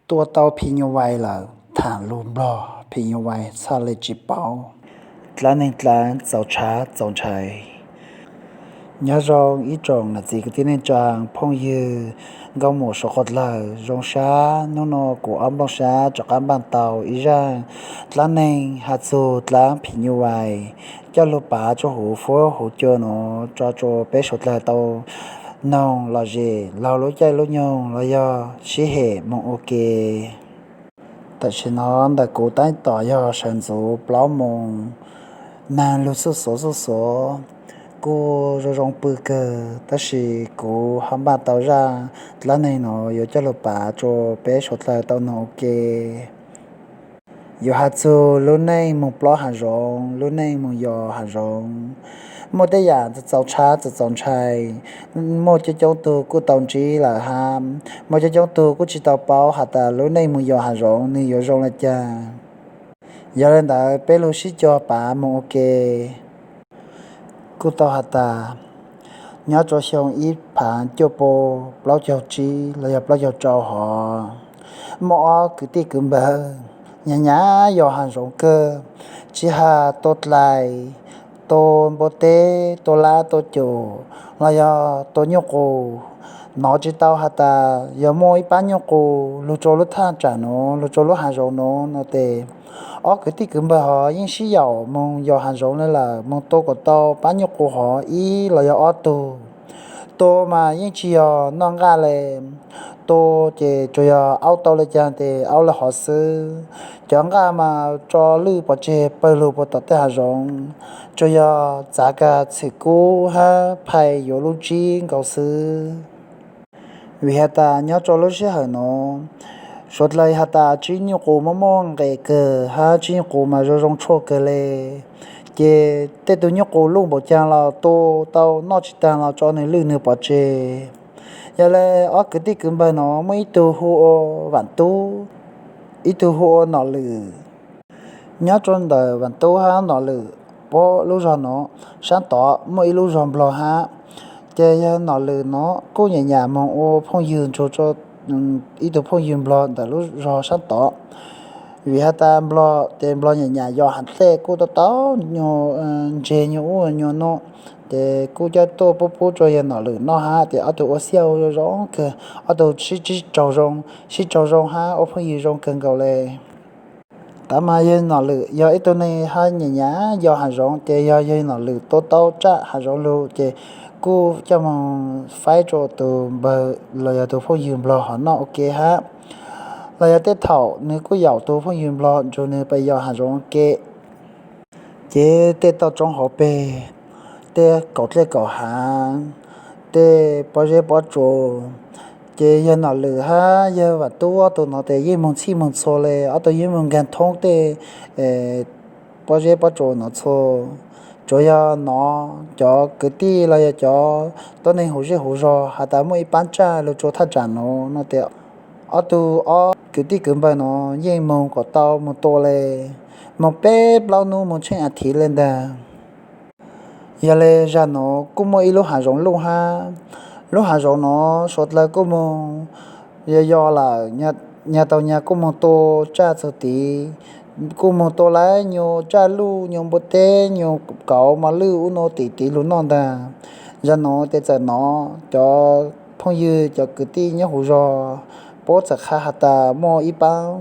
Tua tau phim nyuj vais lawm, tham lus Nplog phim nyuj vais txhaj le tsis paub. Dlaab neeg dlaab txaus tshaib txaus ntshai. Nyob zoo ib tsoom nam txiv kwv tij neej tsaa phooj ywg nkauj muam suav qhov dlawg, zoo sab nub nua kuv ob nplooj sab rov qaab npaaj tau ib zaaj dlaab neeg has txug dlaab phim nyuj vais coj lug pav rua huv fuab huv cua nuav tso rua peb suav dlawg tau noog lom zem laug lub caij lub nyoog los yog sib hem moog ua ke. Tam sim no ntawm kuv taab tom yog sawv ntxuv plaub moos, naag lug xuj xuav xuj xuav, kuj zoo zoo pw kawg, tab sis kuv ho npaj tau zaaj dlaab neeg nuav yuav coj lug pav rua peb suav dlawg tau noog ua ke. Yuav has txug lub neej moog plob hav zoov, lub neej moog yos hav zoov. Muaj tej yaam txaus tshab txaus ntshai, muaj coob coob tug kuj tau ntsib lawm hab muaj coob coob tug kuj tsis tau paub has tas lub neej moog yos hav zoov nwg yuav zoo le caag. Yog le ntawd peb lug sib cog pav moog ua ke. Kuj tau has tas, nyob rua xyoo ib phav cuaj pua plaub caug tsib los yog plaub caug rau hov, muaj ob kwv tij kwv npawg nyag nyam yos hav zoov kawg, tsis has tua dlais, tua npua teb, tua lab tua cum, los yog tua nyuj qus. Nov tsis tau has tas yog muaj ib paab nyuj qus lug rua lub thaj tsam nuav, lug rua lub hav zoov nuav no tes, ob kwv tij kwv npawg hov yeej sib yaum moog yos hav zoov le lawm, moog tua kuas tau paab nyuj qus hov ib los yog ob tug. Tua mas yeej tsis yog noj nqaj le, tua ces tsuas yog aub tau le caag tes aub le hov xwb. Cov nqaj mas tso lwj pov tseg pawg lug puag tom tej hav zoov, tsuas yog txav kag txhwm kub hab phais yuav lub tsib nkaus xwb. Vim has tas nyob rua lub sij hawm nuav, suav dlawg has tas tsib nyuj qus muaj muaj nqis kawg hab tsib nyuj qus mas zoo zoo tshuaj kawg le, ces tej tug nyuj qus luj npaum caag los tua tau noj tsis taag los tso nwg lwj nwg pov tseg. Yog le ob kwv tij kwv npawg nuav muaj ib tug hu ua Vaam Tub, ib tug hu ua Nom Lwm. Nyob rua ntawm Vaam Tub hab Nom Lwm puab lub zog nuav, saab tod muaj ib lub zog Nplog hab. Ces yawg Nom Lwm nuav kuj nyam nyam moog ua phooj ywg nrug rua ib tug phooj ywg Nplog ntawm lub zog saab tod. Vim has tas Nplog ces Nplog nyam nyam yos has dlej kuj tau tau nyuas ntseg nyuas ub nyuas nuav, ces kuj coj tuaj pub pub rua yawg Nom Lwm noj hab ces ob tug ua xyaw zoo zoo kawg, ob tug sib raug zoo, sib raug zoo hab ua phooj ywg zoo kawg nkaus le. Tab mas yawg Nom Lwm yog ib tug neeg hab nyam nyam yos hav zoov ces yog yawg Nom Lwm tua tau tsaj hav zoov lug ces kuj coj moog faib rua tus npawg los yog tus phooj ywg Nplog hov noj ua ke hab, los yog tej thaum nwg kuj yaum tus phooj ywg Nplog nrug nwg pais yos hav zoov ua ke. Ces tej toj roob hauv peg, tej kaum dlej kaum hav, tej pob zeb pob tsuas, ces yawg Nom Lwm hab yawg Vaam Tub ob tug nuav tes yeej moog txhij moog txhua le, ob tug yeej moog nkaag thoob tej pob zeb pob tsuas nuav txhua. Tsuas yog nov cov kwv tij los yog cov tuab neeg huv zej huv zog has tas muaj ib paab tsaj lug rua thaj tsam nuav no tes ob tug ob kwv tij kwv npawg nuav yeej moog kom tau moog tua le, moog peb plaub nub moog tsheej a thiv le ntag. Yog le zag nuav kuj muaj ib lub hav zoov luj hab, lub hav zoov nuav suav dlawg kuj moog yog yog lawm, nyag tau nyag kuj moog tua tsaj txug tid, kuj moog tua lawv nyuas tsaj luj nyuas npua teb nyuas kauv mos lwj ub nuav tim tid lug noj ntag. Zag nuav tes txawm nov cov phooj ywg cov kwv tij nyob huv zog puab txawm qha has tas muaj ib paab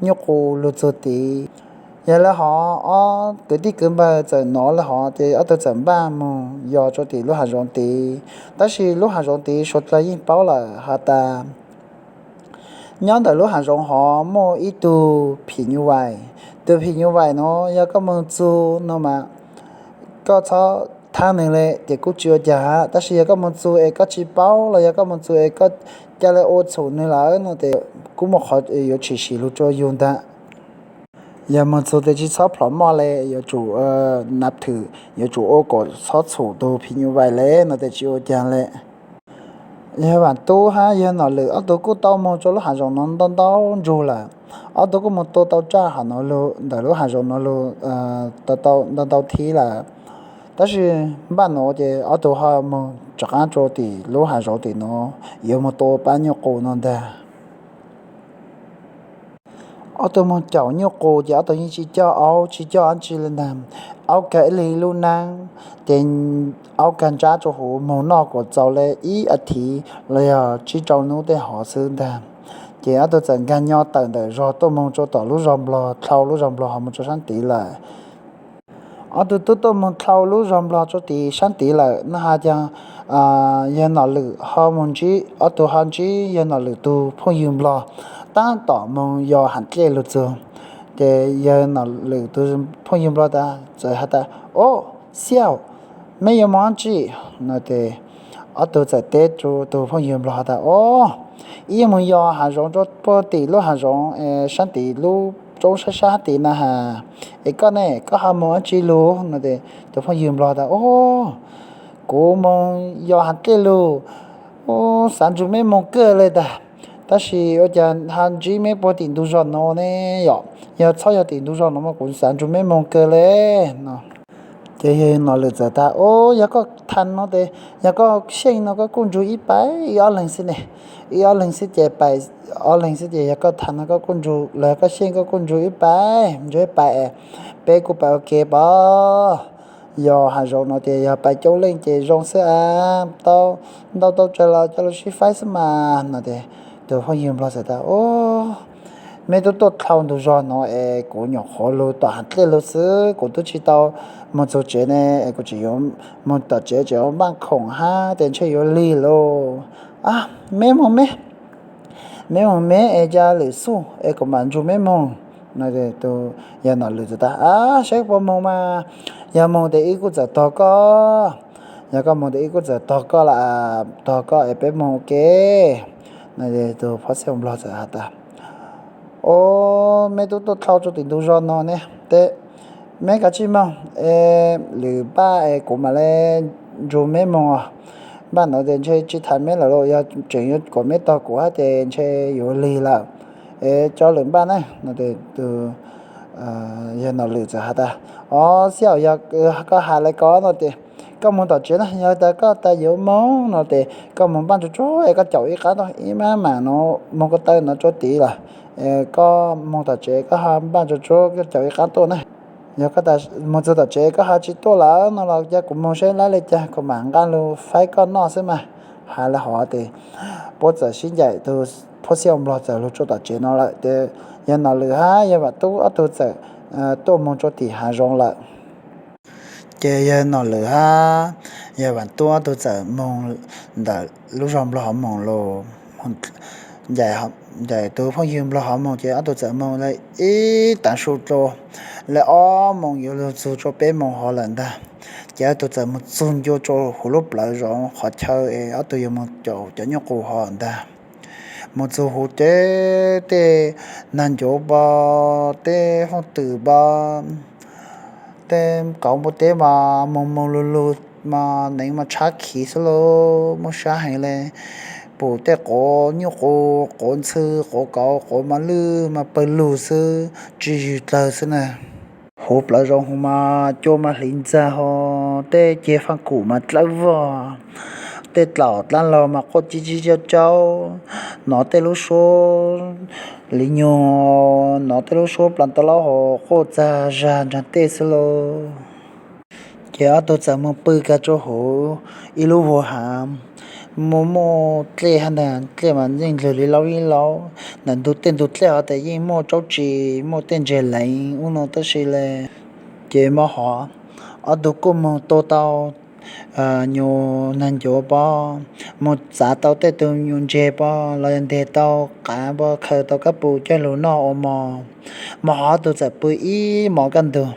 nyuj qus lug txug tid. Yog le hov ob kwv tij kwv npawg txawm nov le hov ces ob tug txawm npaj moog yos rua tim lub hav zoov tid. Tab sis lub hav zoov tid suav dlawg yeej paub lawm has tas nyob ntawm lub hav zoov hov muaj ib tug phim nyuj vais. Tug phim nyuj vais nuav yog koj moog txug no mas koj txhob thab nwg le ces kuj tsis ua caag hab, tab sis yog koj moog txug es koj tsis paub los yog koj moog txug es koj ca le ua txhum nwg lawm no tes kuj muaj qhov yuav tshwm sim lug rua yug ntag. Yog moog txug tes tsis txhob plhov moj le, yuav tsum nav thwm, yuav tsum ua kom txhob txhum tug phim nyuj vais le no tes tsis ua caag le. Yawg Vaam Tub hab yawg Nom Lwm ob tug kuj tau moog rua lub hav zoov nuav ntau ntau ntsug lawm. Ob tug kuj moog tua tau tsaj hov nuav lug ntawm lub hav zoov nuav lug tau ntau ntau thib lawm. Tab sis npaj nuav ces ob tug ho moog rov qaab rua tim lub hav zoov tim nuav yuav moog tua paab nyuj qus no ntag. Ob tug moog caum nyuj qus ces ob tug yeej tsis coj aub tsis coj dab tsi le ntag. Aub kag ib leeg ib lub neeb, ces aub kag ntsab rua huv moog noj kuas txaus le ib a thiv los yog tsib rau nub tej hov xwb ntag. Ces ob tug txawm nkag nyo tawm ntawm zog tuaj moog rua tom lub zog nplog, dlhau lub zog nplog hov moog rua sab tid lawm. Ob tug tub tuaj moog dlhau lub zog nplog rua tim sab tid lawm no has ces yawg Nom Lwm ho moog ntsib, ob tug ho ntsib yawg Nom Lwm tug phooj ywg nplog taab tom moog yos hav dlej lug txug. Ces yawg Nom Lwm tug phooj ywg nplog txawm has tas, Ob, xiauj, meb yuav moog dab tsi? No ces ob tug txawm teb rua tug phooj ywg nplog has tas, Ob, ib yuav moog yos hav zoov rua puag tim lub hav zoov sab tim lub roob sab sab tid na has. Es koj ne, koj ho moog dab tsi lug? No ces tus phooj ywg nplog tas, Ob, kuv moog yos hav dlej lug, xav nrug meb moog kawg le ntag. Tab sis ua cas ho ntsib meb puag tim ntug zog no ne yom? Yog txhob yog tim ntug zog no mas kuv xav nrug meb moog kawg le no. Ces yawg Nom Lwm txawm tas, Ob, yog koj tham no ces, yog koj xyeej no koj kuj nrug ib pais ib ob leeg xwb ne. Ib ob leeg xwb ces pais, ob leeg xwb ces yog koj tham no koj kuj nrug, los yog koj xyeej koj kuj nrug ib pais, nrug ib pais, peb kuj pais ua ke pov yos hav zoov no ces yog pais coob leej ces zoo xwb a, tau ntau tau tsawg los coj lug sib faib xwb mas no ces tus phooj ywg nplog txawm tas, Ob, meb tub tuaj dlhau ntug zog no es kuv nyuam qhuav lug tom hav dlej lug xwb, kuv tub tsi tau moog txug tsev ne, es kuv tseem yuav moog tom tsev tseem yuav npaaj khoom hab ces ntshe yuav lig lug. Meb moog meb, meb moog meb es ca lwm xub es kuv mam nrug meb moog. No tus yawg Nom Lwm txawm tas, Ab, saib puas moog mas, yog moog tes wb kuj txawm tog koj, yog koj moog tes wb kuj txawm tog koj lawm, tog koj es peb moog ua ke. No tus phooj ywg nplog txawm has tas, Ob, meb tub tuaj dlhau rua tim ntug zog no ne, tes meb kav tsij moog es lwm npaaj es kuv mam le nrug meb moog os. Npaaj no tes ntshe tsi tham meb lawm lauj, yog tseem yuav kom meb tog kuv hab tes ntshe yuav lig lawm. Es tso lwm npaaj na. No tes tus yawg Nom Lwm txawm has tas, Ob, xiauj, yog koj has le ko no tes koj moog tom tsev na, yog tas koj tas yuav moog no tes koj moog npaaj tsuag tsuag es koj caum ib qaab tuaj, ib mab mam no moog ko taw no rua tid lawm. Es koj moog tom tsev koj ho npaaj tsuag tsuag koj caum ib qaab tuaj na. Yog koj tas moog txug tom tsev koj ho tsi tuaj lawm no los ca kuv moog saib lab le caag kuv mam nqaa lug faib koj noj xwb mas. Has le hov tes puab txawm sib ncaim, tus phooj ywg nplog txawm lug rua tom tsev no lawm tes yawg Nom Lwm hab yawg Vaam Tub ob tug txawm tuaj moog rua tim hav zoov lawm. Ces yawg Nom Lwm hab yawg Vaam Tub ob tug txawm moog ntawm lub zog nplog hov moog lug, ncaim tus phooj ywg nplog hov moog ces ob tug txawm moog le ib taav su dlua, le ob moos yuav lug txug rua peb moos hov lawm ntag. Ces ob tug txawm moog txug ncua rua huv lub plawv zoov qhov chaw es ob tug yuav moog caum cov nyuj qus hov ntag. Moog txug huv ces tej naag ncuav npo, tej hooj twm npo, tej kauv npua teb mas moog moog lug lug mas neev mas tshab khiv xwb lauj, muaj sab heev le. Pum tej quav nyuj qus, quav ntxhw, quav kauv, quav mas lwj mas pawg lug xwb, tsi zwg dlawg xwb na. Huv plawv zoov huv mas cua mas hliv ntxag ho, tej ceg faaj kum mas dlawb vog, tej dlaum dlaab laug mas quaj cib cib caub caub, nov tej lub suab li nyuag, nov tej lub suab plas tau laub hov quaj txag zag nraag tej xwb lauj. Ces ob tug txawm moog pw kag rua huv ib lub vuag hav, muaj muaj dlej hab ntag, dlej mas yeej lwg li laub ib laub, ntawm ntug tej ntug dlej hov tes yeej muaj tsaub tsi, muaj tej ntses leev ub no tab sis le. Ces mo hov ob tug kuj moog tua tau nyuag naag ncuav pob, moog txav tau tej tug nyuag ntses pob los yog nteg tau qav pob, khaws tau kab pus coj lug noj ua mov. Mo hov ob tug txawm pw ib mov kaj ntug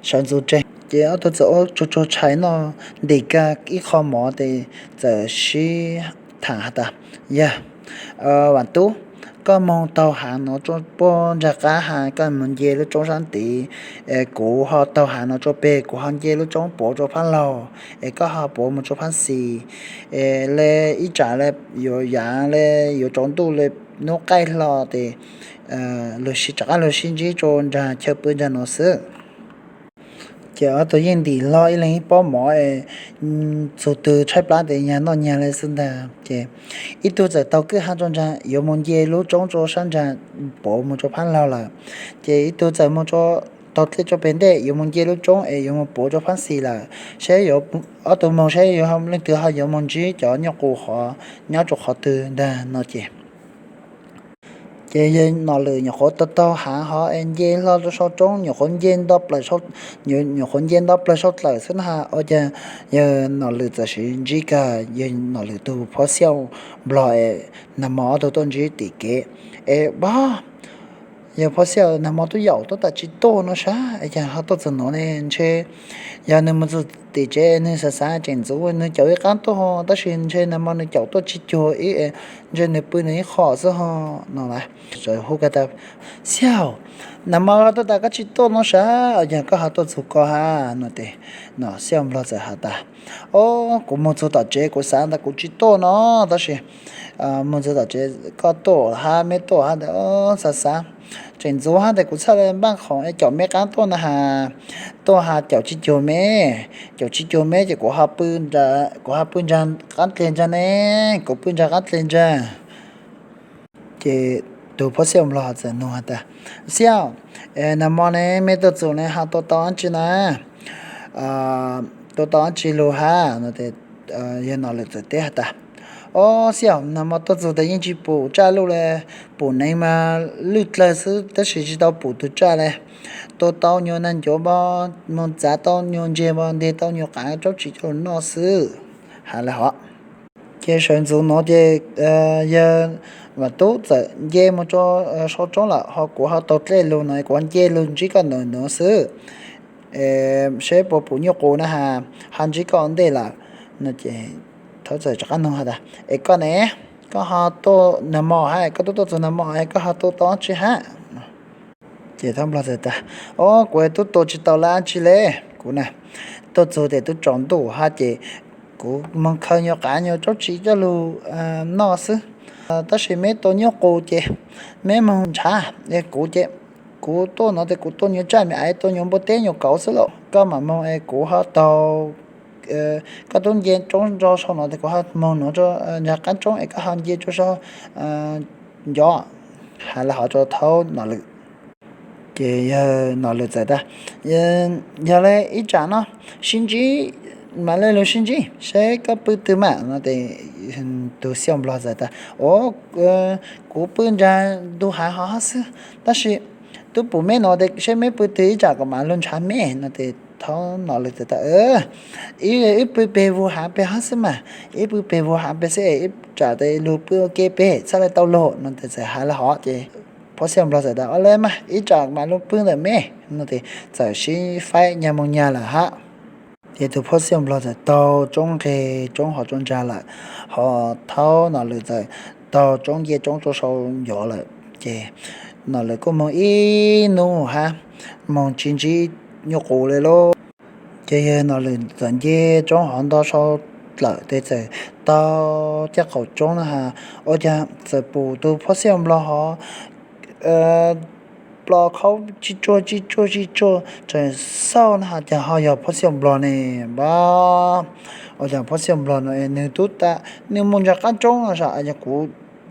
sawv ntxuv tseg, ces ob tug txawm ua tsuag tsuag tshais noj ntim kag ib qho mov tes txawm sib thaam has tas, Yawg Vaam Tub, koj moog taug hav no rua puag nraag qab hav, koj moog nce lub roob sab tid, es kuv ho taug hav no rua peg, kuv ho nce lub roob puav rua phab laug, es koj ho puav moog rua phab xis, es le ib tsam le yuav yaav le yuav tsaus ntuj le, nub qaij hlo tes lug sib, rov qab lug sib ntsib rua nraag chaw pw nraag no xwb. Ces ob tug yeej ntim hlo ib leeg ib pob mov es txug twg tshaib plab tes nyag noj nyag le xwb ntag. Ces ib tug txawm taug kwj ha rau nraag yuav mus nce lub roob rau sab nraag puav mus rau phab laug lawm. Ces ib tug txawm mus taug dlej rau pem ntej yuav mus nce lub roob es yuav mus puav rau phab xis lawm, saib yuav, ob tug moog saib yuav leej twg ho yuav mus ntsib cov nyuj qus hov nyob rau qhov twg ntag no ces. Ces yawg Nom Lwm nyuam qhuav taug taug hav hov es nce hlo rau sau roob, nyuam qhuav nce nto plaws, nyuam qhuav nce nto plaws sau dlawm xwb na has, ua cas yawg Nom Lwm txawm siv ntsib kag yawg Nom Lwm tug phauj Xiaj Nplog es nag mo ob tug tuaj ntsib tim kev es pab yawg phauj Xiaj nag mo tub yaum tuaj tas tsis tuaj no sab es cas ho tuaj txug nuav ne, ntshe yog nws mus txug tim tsev nws xav xav tseem ntxuv nws caum ib qaab tuaj, tab sis ntshe nag mo nws caum tuaj tsis cuag ib, ntshe nws pw nws ib qho xwb ho no las. Txawm hu kag tas, Xiaj, nag mo tuaj tas koj tsis tuaj no sab, yog koj ho tuaj txug ko hab no ces Nom Xiaj Nplog txawm has tas, Ob, kuv mus txug tom tsev kuv xav tas kuv tsis tuaj no, tab sis mus txug tom tsev koj tuaj hab meb tuaj hab ntawd xav xav tseem ntxuv hab tes kuv txhaj le npaaj khoom es caum meb qaab tuaj na has, tuaj has caum tsis cuag meb, caum tsis cuag meb ces kuv, kuv ho pw nraag qaab dleg ntsa ne, kuv pw nraag qaab dleg ntsa. Ces tus phauj Xiaj Nplog txawm nug has tas, Xiaj, nag mo ne meb tuaj txug ne ho tua tau dab tsi na? Tua tau dab tsi lug hab? Yawg Nom Lwm txawm teb has tas, Ob, Xiaj, nag mo tuaj txug tas yeej tsis pum tsaj luj le, pum neev mas lwj dlawg xwb tab sis tsis tau pum tug tsaj le. Tua tau nyuag nag ncuav npo, moog txav tau nyuag ntseg npo, nteg tau nyuag qaav tsaub tsi coj lug noj xwb, has le hov. Ces sawv ntxuv nuav ces yawg Vam Tub txawm nce mus rau sau roob lawm, ho kuv ho taug dlej lug no, kuv nce lug ntsib koj ntawm nuav xwb, seb puas pum nyuj qus na has, ho ntsib koj ua ntej lawm no ces Thaub txawm rov qab nug has tas, Es koj ne, koj ho tuaj nag mo hab, koj tuaj tuaj txug nag mo es koj ho tua tau dab tsi hab? Ces Thaub Nplog txawm tas, Ob, kuv tub tua tsis tau dab tsi le, kuv na tuaj txug tes tub tsaus ntuj hab ces kuv moog khaws nyuag qaav nyuag tsaub tsi coj lug noj xwb, tab sis meb tua nyuj qus ces meb moog ntshav, kuv ces kuv tuaj no tes kuv tua nyuag tsaj me aiv, tua nyuag npua teb nyuag kauv xwb lauj. Koj mam moog es kuv ho taug, koj tub nce roob rau sau no tes kuv ho moog nuav rau nraag qaab roob es koj ho nce rau sau ncov, has le hov rau Thaub Nom Lwm. Ces yawg Nom Lwm txawm tas, Yog le ib tsam no sib ntsib, mam le lug sib ntsib seb koj pw twg mas no tes tus Xiaj Nplog txawm tas, Ob, kuv pw nraag ntug hav hov hab xwb, tab sis tub pum meb no tes seb meb pw twg ib tsam kuv mam lug ntshav meb no tes Thaub Nom Lwm txawm tas, Wb pw peg vug hav peg hab xwb mas, wb pw peg vug hav peg xwb es ib tsam tes lug pw ua ke peg txhaj le tau lug no tes txawm has le hov ces phauj Xiaj Nplog txawm tas, Ob le mas ib tsam mam lug pw ntawm meb no tes txawm sib faib nyag moog nyag lawm hab. Ces tus phauj Xiaj Nplog txawm taug roob nqeg roob hov rau ntsa lawm, ho Thaub Nom Lwm txawm taug roob nce roob rau sau ncov lawm. Ces Nom Lwm kuj moog ib nub hab, moog tsis ntsib nyuj qus le lauj. Ces yawg Nom Lwm txawm nce roob hov nto sau dlawm tes txawm taug caj qaum roob na has, ua cas txawm pum tus phauj Xiaj Nplog hov plo khaub tsib tsuag tsib tsuag tsib tsuag tseem xauj na has, cas ho yog phauj Xiaj Nplog ne. Npab, ua cas phauj Xiaj Nplog no es nwg tub tas nwg moog nraag qaab roob no sav, yog kuv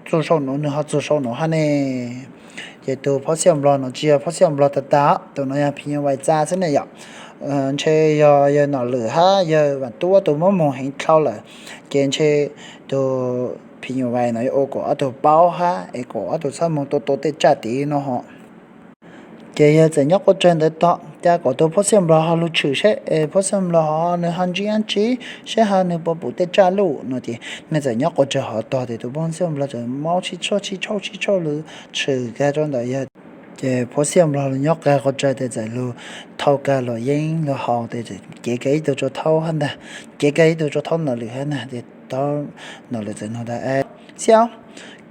txug sau nuav nwg ho txug sau nuav hab ne. Ces tus phauj Xiaj Nplog no tsis yog phauj Xiaj Nplog tag tag, tus no yog phim nyuj vais txav xwb ne yom. Ntshe yog yawg Nom Lwm hab yawg Vam Tub ob tug muab moog heev dlhau lawm, ces ntshe tus phim nyuj vais no yuav ua kom ob tug paub hab es kom ob tug txhob moog tua tua tej tsaj tid no ho. Ces yawg txawm nyob quas tsawg ntawd tog, cas kom tus phauj Xiaj Nplog ho lug tshwm seb phauj Xiaj Nplog ho nwg ho ntsib dab tsi, seb ho nwg puas pum tej tsaj luj no ces nwg txawm nyob quas tsawg hov tog tes tus phauj Xiaj Nplog txawm maub sib tshauj sib tshauj sib tshauj lug tshwm kag rau ntawm yawg. Ces phauj Xiaj Nplog lug nyob kag quas tsawg tes txawm lug thau kag luam yeeb lug haus tes cev kag ib tug rau Thaub hab ntag, cev kag ib tug rau Thaub Nom Lwm hab ntag. Ces Thaub Nom Lwm txawm nug tas, Xiaj,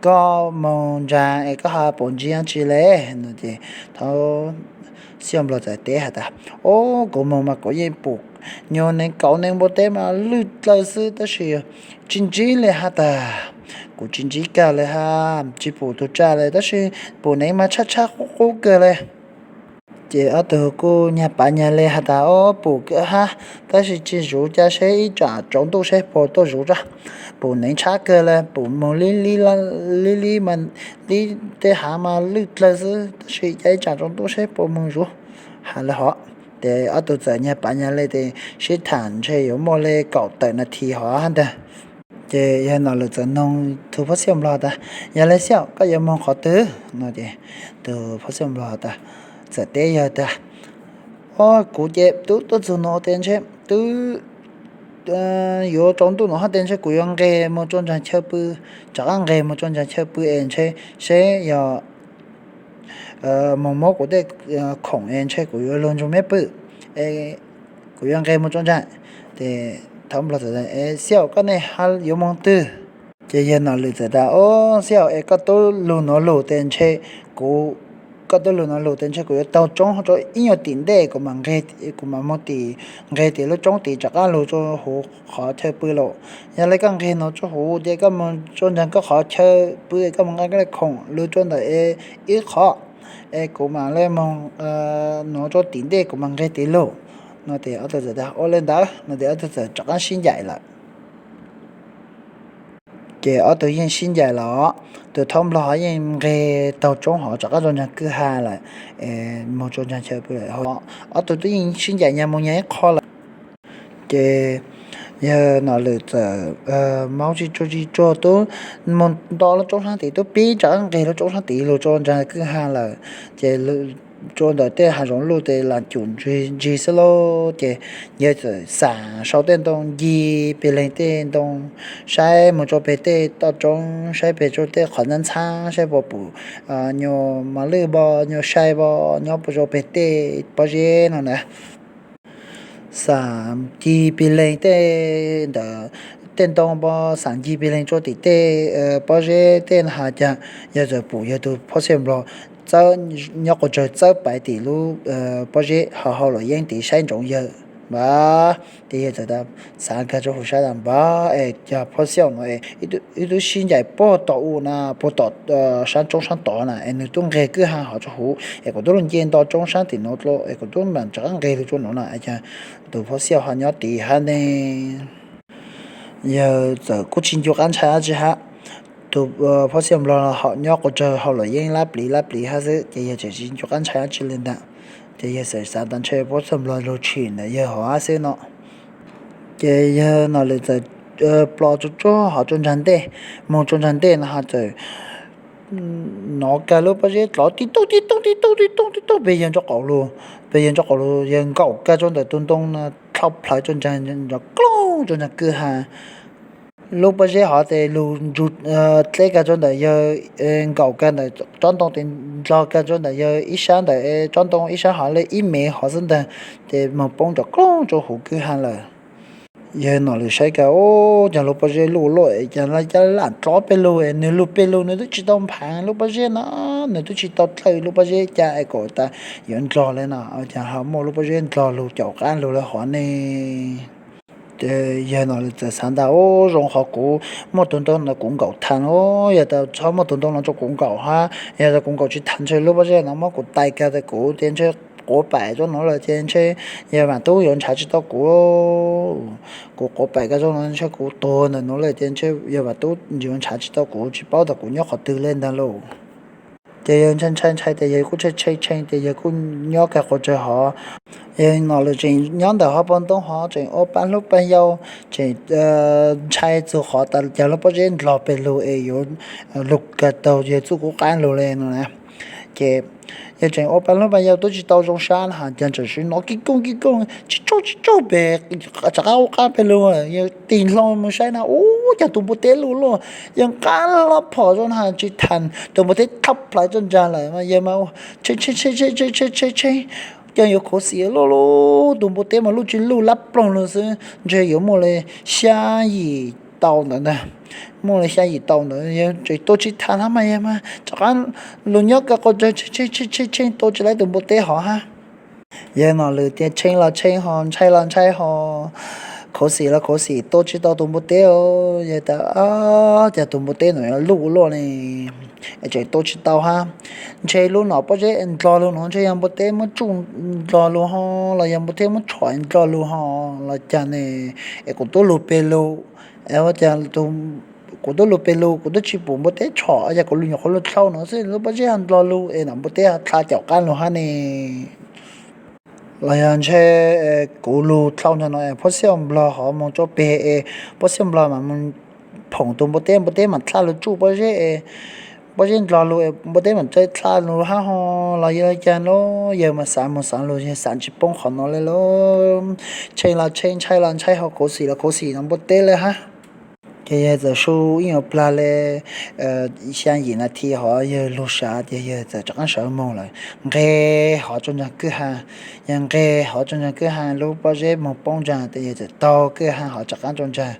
koj moog nraag es koj ho puas ntsib dab tsi le? No ces Thaub Xiaj Nplog txawm teb has tas, Ob, kuv moog mas kuv yeej pum nyuag neev kauv neev npua teb mas lwj dlawg xwb tab sis tsis ntsib le hab tas. Kuv tsis ntsib kag le hab, tsis pum tug tsaj le tab sis pum neev mas tshab tshab qub qub kawg le. Ces ob tug kuj nyag pav nyag le has tas, Ob, pum kawg hab, tab sis tsis zuv, ca seb ib tsam tsaus ntuj seb puas tuaj zuv tso. Pum neev tshab kawg le, pum moog li li mas li tej hav mas lwj dlawg xwb, tab sis ca ib tsam tsaus ntuj seb puas moog zuv, has le hov. Ces ob tug txawm nyag pav nyag le tes sib tham ntshe yuav muaj le kaum tawm nas this hov hab ntag. Ces yawg Nom Lwm txawm noog tug phab xiaj nplog tas, Yog le xiaj, koj yuav moog qhov twg? No ces tug phab xiaj nplog tas, txawm teb yawg tas, Ob, kuv ces tub tuaj txug nuav tes ntshe tub yuav tsaus ntuj nuav hab tes ntshe kuv yuav nqeg moog tsua ntsaag chaw pw, rov qaab nqeg moog tsua ntsaag chaw pw es ntshe seb yog moog muab kuv tej khoom es ntshe kuv yuav lug ntsug meb pw, kuv yuav nqeg moog tsua ntsaag. Tes thaub nplog txawm tas, Xiaj, koj ne hab yuav moog twg? Ces yawg Nom Lwm txawm tas, Ob, xiaj, es koj tub lug nuav lug tes ntshe kuv, koj tub lug nuav lug tes ntshe kuv yuav taug tsoob rua ib nyuag tim ntej, kuv mam moog tim, nqeg tim lub tsoob tid rov qaab lug tsua huv qhov chaw pw lawm. Yog le koj nqeg nuav tsua huv ces koj moog tsua ntsaag koj qhov chaw pw, koj moog nqa koj le khoom lug tsua ntawm ib qhov, es kuv mam le moog nuav tsua tim ntej, kuv mam nqeg tid lug. No tes ob tug txawm tas, Ua le ntawd. No tes ob tug txawm rov qaab sib ncaim lawm. Ces ob tug yeej sib ncaim los, tug thaub nplog yeej nqeg taug tsoob hov rov qaab tsua ntsaag kwj ha lawm, moog tsua ntsaag chaw pw lawm. Ob tug tub yeej sib ncaim nyag moog nyag ib qho lawm. Ces yawg Nom Lwm txawm maub tsis tsuag tsis tsuag tub moog nto lub tsoob saab tid, tub pib rov qaab nqeg lub tsoob saab tid lug tsua ntsaag kwj ha lawm. Ces tsua ntawm tej hav zoov luj tes lam cum ntsig xwb lauj. Ces yawg txawm xam sau tej ntoo ncig peg leeg tej ntoo, saib moog tsua peg tej toj roob, saib peg tsua tej qhov ntxhab ntxhab saib puas pum nyuag mos lwj npo, nyuag sai npo nyob puas tsua peg tej pob zeb no na. Xam ncig peg leeg tej ntawd, tej ntoo npo xam ncig peg leeg tsua tim tej pob zeb tej no has cas yawg txawm pum yawg tug phab xiaj nplog nyob quas tsawg txawb pais tim lub pob zeb ho hauj lwm yeeb tid saib ntsoov yawg. Ces yawg txawm xav kag rua huv sab tas, Npawg, es cov phab xiaj no es wb tub sib ncaim puag tom u na, puag tom sab tsoob saab tod na, es nwg tub nqeg kwj ha hov rua huv, es kuv tub lug nce nto tsoob saab tim nuav dlua es kuv tub mam rov qaab nqeg lug tsua nuav na, es cas tug phab xiaj ho nyob tid hab ne? Yawg txawm kuj tsis ncu qaab ntshai dab tsi hab. Tug phab xiaj nplog ho nyob quas tsawg hauj lwm yeeb lab pliv lab pliv hab xwb, ces yawg tseem tsis ncu qaab ntshai dab tsi le ntag. Ces yawg txawm xav tas ntshe phab xiaj nplog lug tshwm ntawm yawg hov hab xwb no. Ces yawg Nom Lwm txawm plo tsuag tsuag hov tsua ntsaag ntej, moog tsua ntsaag ntej no ho txawm nov kag lub pob zeb dlov tib tooj tib tooj tib tooj tib tooj tib tooj peg yawg nraub qaum lug, peg yawg nraub qaum lug, yawg nkaum kag tsua ntawm tug ntoo no dlhau plhawv tsua ntsaag nrov klooj tsua ntsaag kwj ha. Lub pob zeb hov tes lug ntsug dleb kag tsua ntawm yawg, nkaum kag ntawm tsob ntoo tes ndlog kag tsua ntawm yawg ib sab ntawm tsob ntoo, ib sab hov le ib mev hov xwb ntag, ces moog poob nrov klooj tsua huv kwj ha lawm. Yawg Nom Lwm saib kag, Ub, cov lub pob zeb luj luaj, cas lam dlov peg lug, nwg lug peg lug nwg tub tsis tau nphav lub pob zeb no, nwg tub tsis tau dlawb lub pob zeb, cas es kuas tas yuav ndlog le no, cas ho muaj lub pob zeb ndlog lug caum qaab lug le hov ne? Ces yawg Nom Lwm txawm xav tas, Ub, zoo qhov kuv muaj tug ntoo no kuv nkaum thav, yog tas txhob muaj tug ntoo no rua kuv nkaum hab, yog tas kuv nkaum tsis thav ntshe lub pob zeb no muab kuv tais kag tas kuv ces ntshe quav pam rua nuav lawm ces ntshe yawg Vam Tub yuav nrhav tsis tau kuv. Kuv quav pam kag rua nuav ntshe kuv tuag ntawm nuav lawm ces ntshe yawg Vam Tub yuav nrhav tsis tau kuv, tsis paub tas kuv nyob qhov twg le ntag lauj. Ces yawg ntshai ntshai ntshai tes yawg kuj tshee tshee tshee tes yawg kuj nyob kag quas tsawg hov. Yawg Nom Lwm tseem nyob ntawm hov paus ntoo hov tseem ua paj hlub paj yau, tseem ntshai txug qhov tas cov lub pob zeb ndlog peg lug es yuav lug kag taug yawg txuj kub qaab lug le no na. Ces yawg tseem ua paj hlub paj yau tub tsis tau zoo sab na has, cas tseem nov kib kooj kib kooj tsis tsaug tsis tsaug peg, rov qab ua qaab peg lug. Yawg tig hlo moog saib na, ub, cas tug npua teb luj luaj, yawg nqab lub phom rua na has tsis thav, tug npua teb dlhau plawv tsua ntsaag lawm mas yawg mas tshee tshee tshee tshee tshee tshee, cas yuav khuv xim luj luj, tug npua teb mas luj tsis luj lab ploog lug xwb, ntshe yuav muaj le xya yim tau ntawd ntag. Muaj le xya yim tau ntawd yawg tseem tua tsis thav hab mas yawg mas rov qab lug nyob kag quas tsawg tshee tshee tshee tshee tua tsis laib tug npua teb hov hab. Yawg Nom Lwm tias tshee los tshee ho, ntshai los ntshai ho, khuv xim los khuv xim tua tsis tau tug npua teb. Yawg tas, Cas tug npua teb no luj luaj ne? es tseem tua tsis tau hab. Ntshe lub no pob zeb es ndlog lug no ntshe yog npua teb muab tsuj ndlog lug ho los yog npua teb muab tshom ndlog lug ho los caag ne, es kuv tub lug peg lug, es ua cas kuv tub lug peg lug kuv tub tsi pum npua teb tshom, yog kuv lug nyuam qhuav lug dlhau no xwb lub pob zeb ho ndlog lug es no npua teb ho dlha caum qaab lug hab ne. Los yog ntshe kuv lug dlhau ntsag no es phub xiab nplog ho moog tso peg es phub xiab nplog mas moog phoom tug npua teb, npua teb mas dlha lug tsuj pob zeb es pob zeb ndlog lug es npua teb mas dlha lug hab ho los yog caag lub. Yawg mas xaav moog xaav lug yawg xaav tsis poob qhov no le lub. Tshee los tshee, ntshai los ntshai, ho khuv xim los khuv xim no npua teb le hab. Ces yawg txawm su ib nyuag plaag le xyaa yim nas this ho yawg lug sav ces yawg txawm rov qaab sawv moog lawm, nqeg hov tso ntsaag kwj ha. Yawg nqeg hov tso ntsaag kwj ha lub pob zeb moog poob ntsaag tes yawg txawm taug kwj ha hov rov qaab tso ntsaag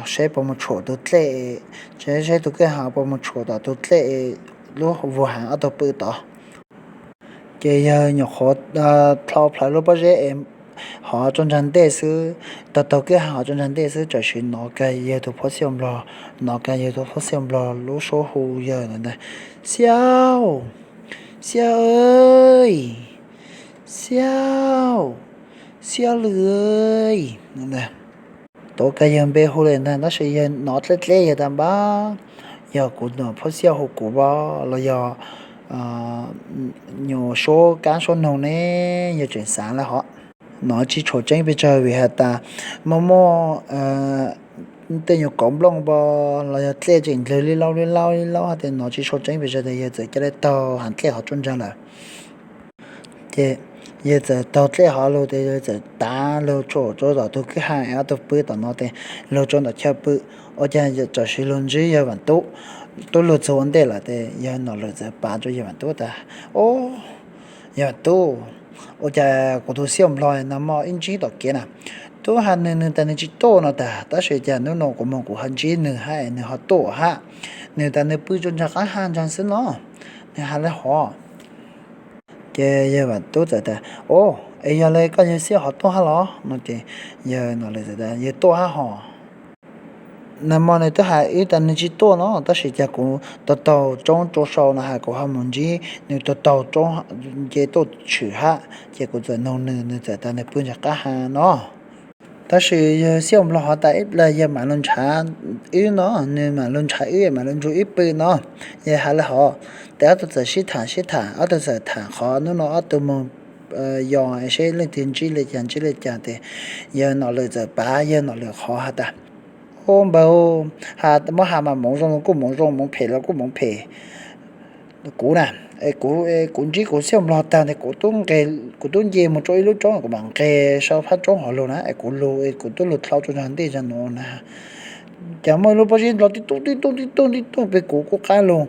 seb puas moog tshuam tug dlej, seb tug kwj ha puas moog tshuam tom tug dlej lub vus haav ob tug pw tod. Ces yawg nyuam qhuav dlhau plawg lub pob zeb es hov tso ntsaag ntej xwb, taug taug kwj ha hov tso ntsaag ntej xwb tam sim nov kag yawg tug phub xiab nplog, nov kag yawg tug phub xiab nplog lub suab hu yawg ntag, Xiab, Xiab, Xiab, Xiab lwm. Tuav kag yawg npe hu le ntag tab sis yawg nov dleb dleb yawg tas npab, yog kuv phub xiab hu kuv los yog nyuam suab kaab suab noog ne, yawg tseem xaav le hov. Nov tsis tshua tseeb pes tsawg vim has tas muaj muaj tej nyuag kauv nplooj npo los yog dlej tseem ndlwg li laub li laub li laub hab tes nov tsis tshua tseeb pes tsawg tes yawg txawm ca le taug haav dlej hov tso ntsaag lawm. Ces yawg txawm taug dlej hov lug tes yawg txawm tav lug tshuam rua tom tug kwj ha ob tug pw tom no tes lug rua ntawm chaw pw. Ua caag tam sim lug ntsib yawg Vaam Tub tub lug txug ua ntej lawm tes yawg Nom Lwm txawm pav rua yawg Vaam Tub tas, Au, yawg Vaam Tub, ua cas kuv tug xiab nplog nag hmo ib ntsib tom kev na, tub has nwg, nwg tas nwg tsis tuaj no tas tab sis cas hnub no kuv moog kuv ho ntsib nwg hab es nwg ho tuaj hab. Nwg tas nwg pw rua ntsaag qaab ha ntsaag xwb no, nwg has le hov. Ces yawg Vaam Tub txawm tas, Au, es yog le koj yawg xiab ho tuaj hab los? No ces yawg Nom Lwm txawm tas, Yawg tuaj hab hos. Nag hmo nwg twb has wb tas nwg tsis tuaj no tab sis cas kuv taug taug roob rua sau no has kuv ho moog ntsib nwg taug taug roob nce tuaj tshwm hab ces kuv txawm noog nwg, nwg txawm tas nwg pw ntsaag qaab ha no. Tab sis yawg xiab nplog hov tas ib plag yawg maam lug nrhav wb no, nwg maam lug nrhav wb, maam lug nrug wb pw no. Yawg has le hov, tes ob tug txawm sib tham sib tham, ob tug txawm tham qhov hnub no ob tug moog yos seb leej twg ntsib le caag ntsib le caag tes yawg Nom Lwm txawm pav yawg Nom Lwm qhov has tas, Au npawg, muab has mas moov zoo los kuj moov zoo, moov phem los kuj moov phem. Kuv na, kuv, kuv ntsib kuv xiab nplog tag tes kuv tub nce moog rua ib lub roob, kuv maam nqes sau phab roob hov lug na, es kuv lug, kuv tub lug dlhau rua ntsaag ntej ntsaag nuav na, cas muaj ib lub pob zeb ndlog tib tuj tib tuj tib tuj tib tuj peg kuv qab lug.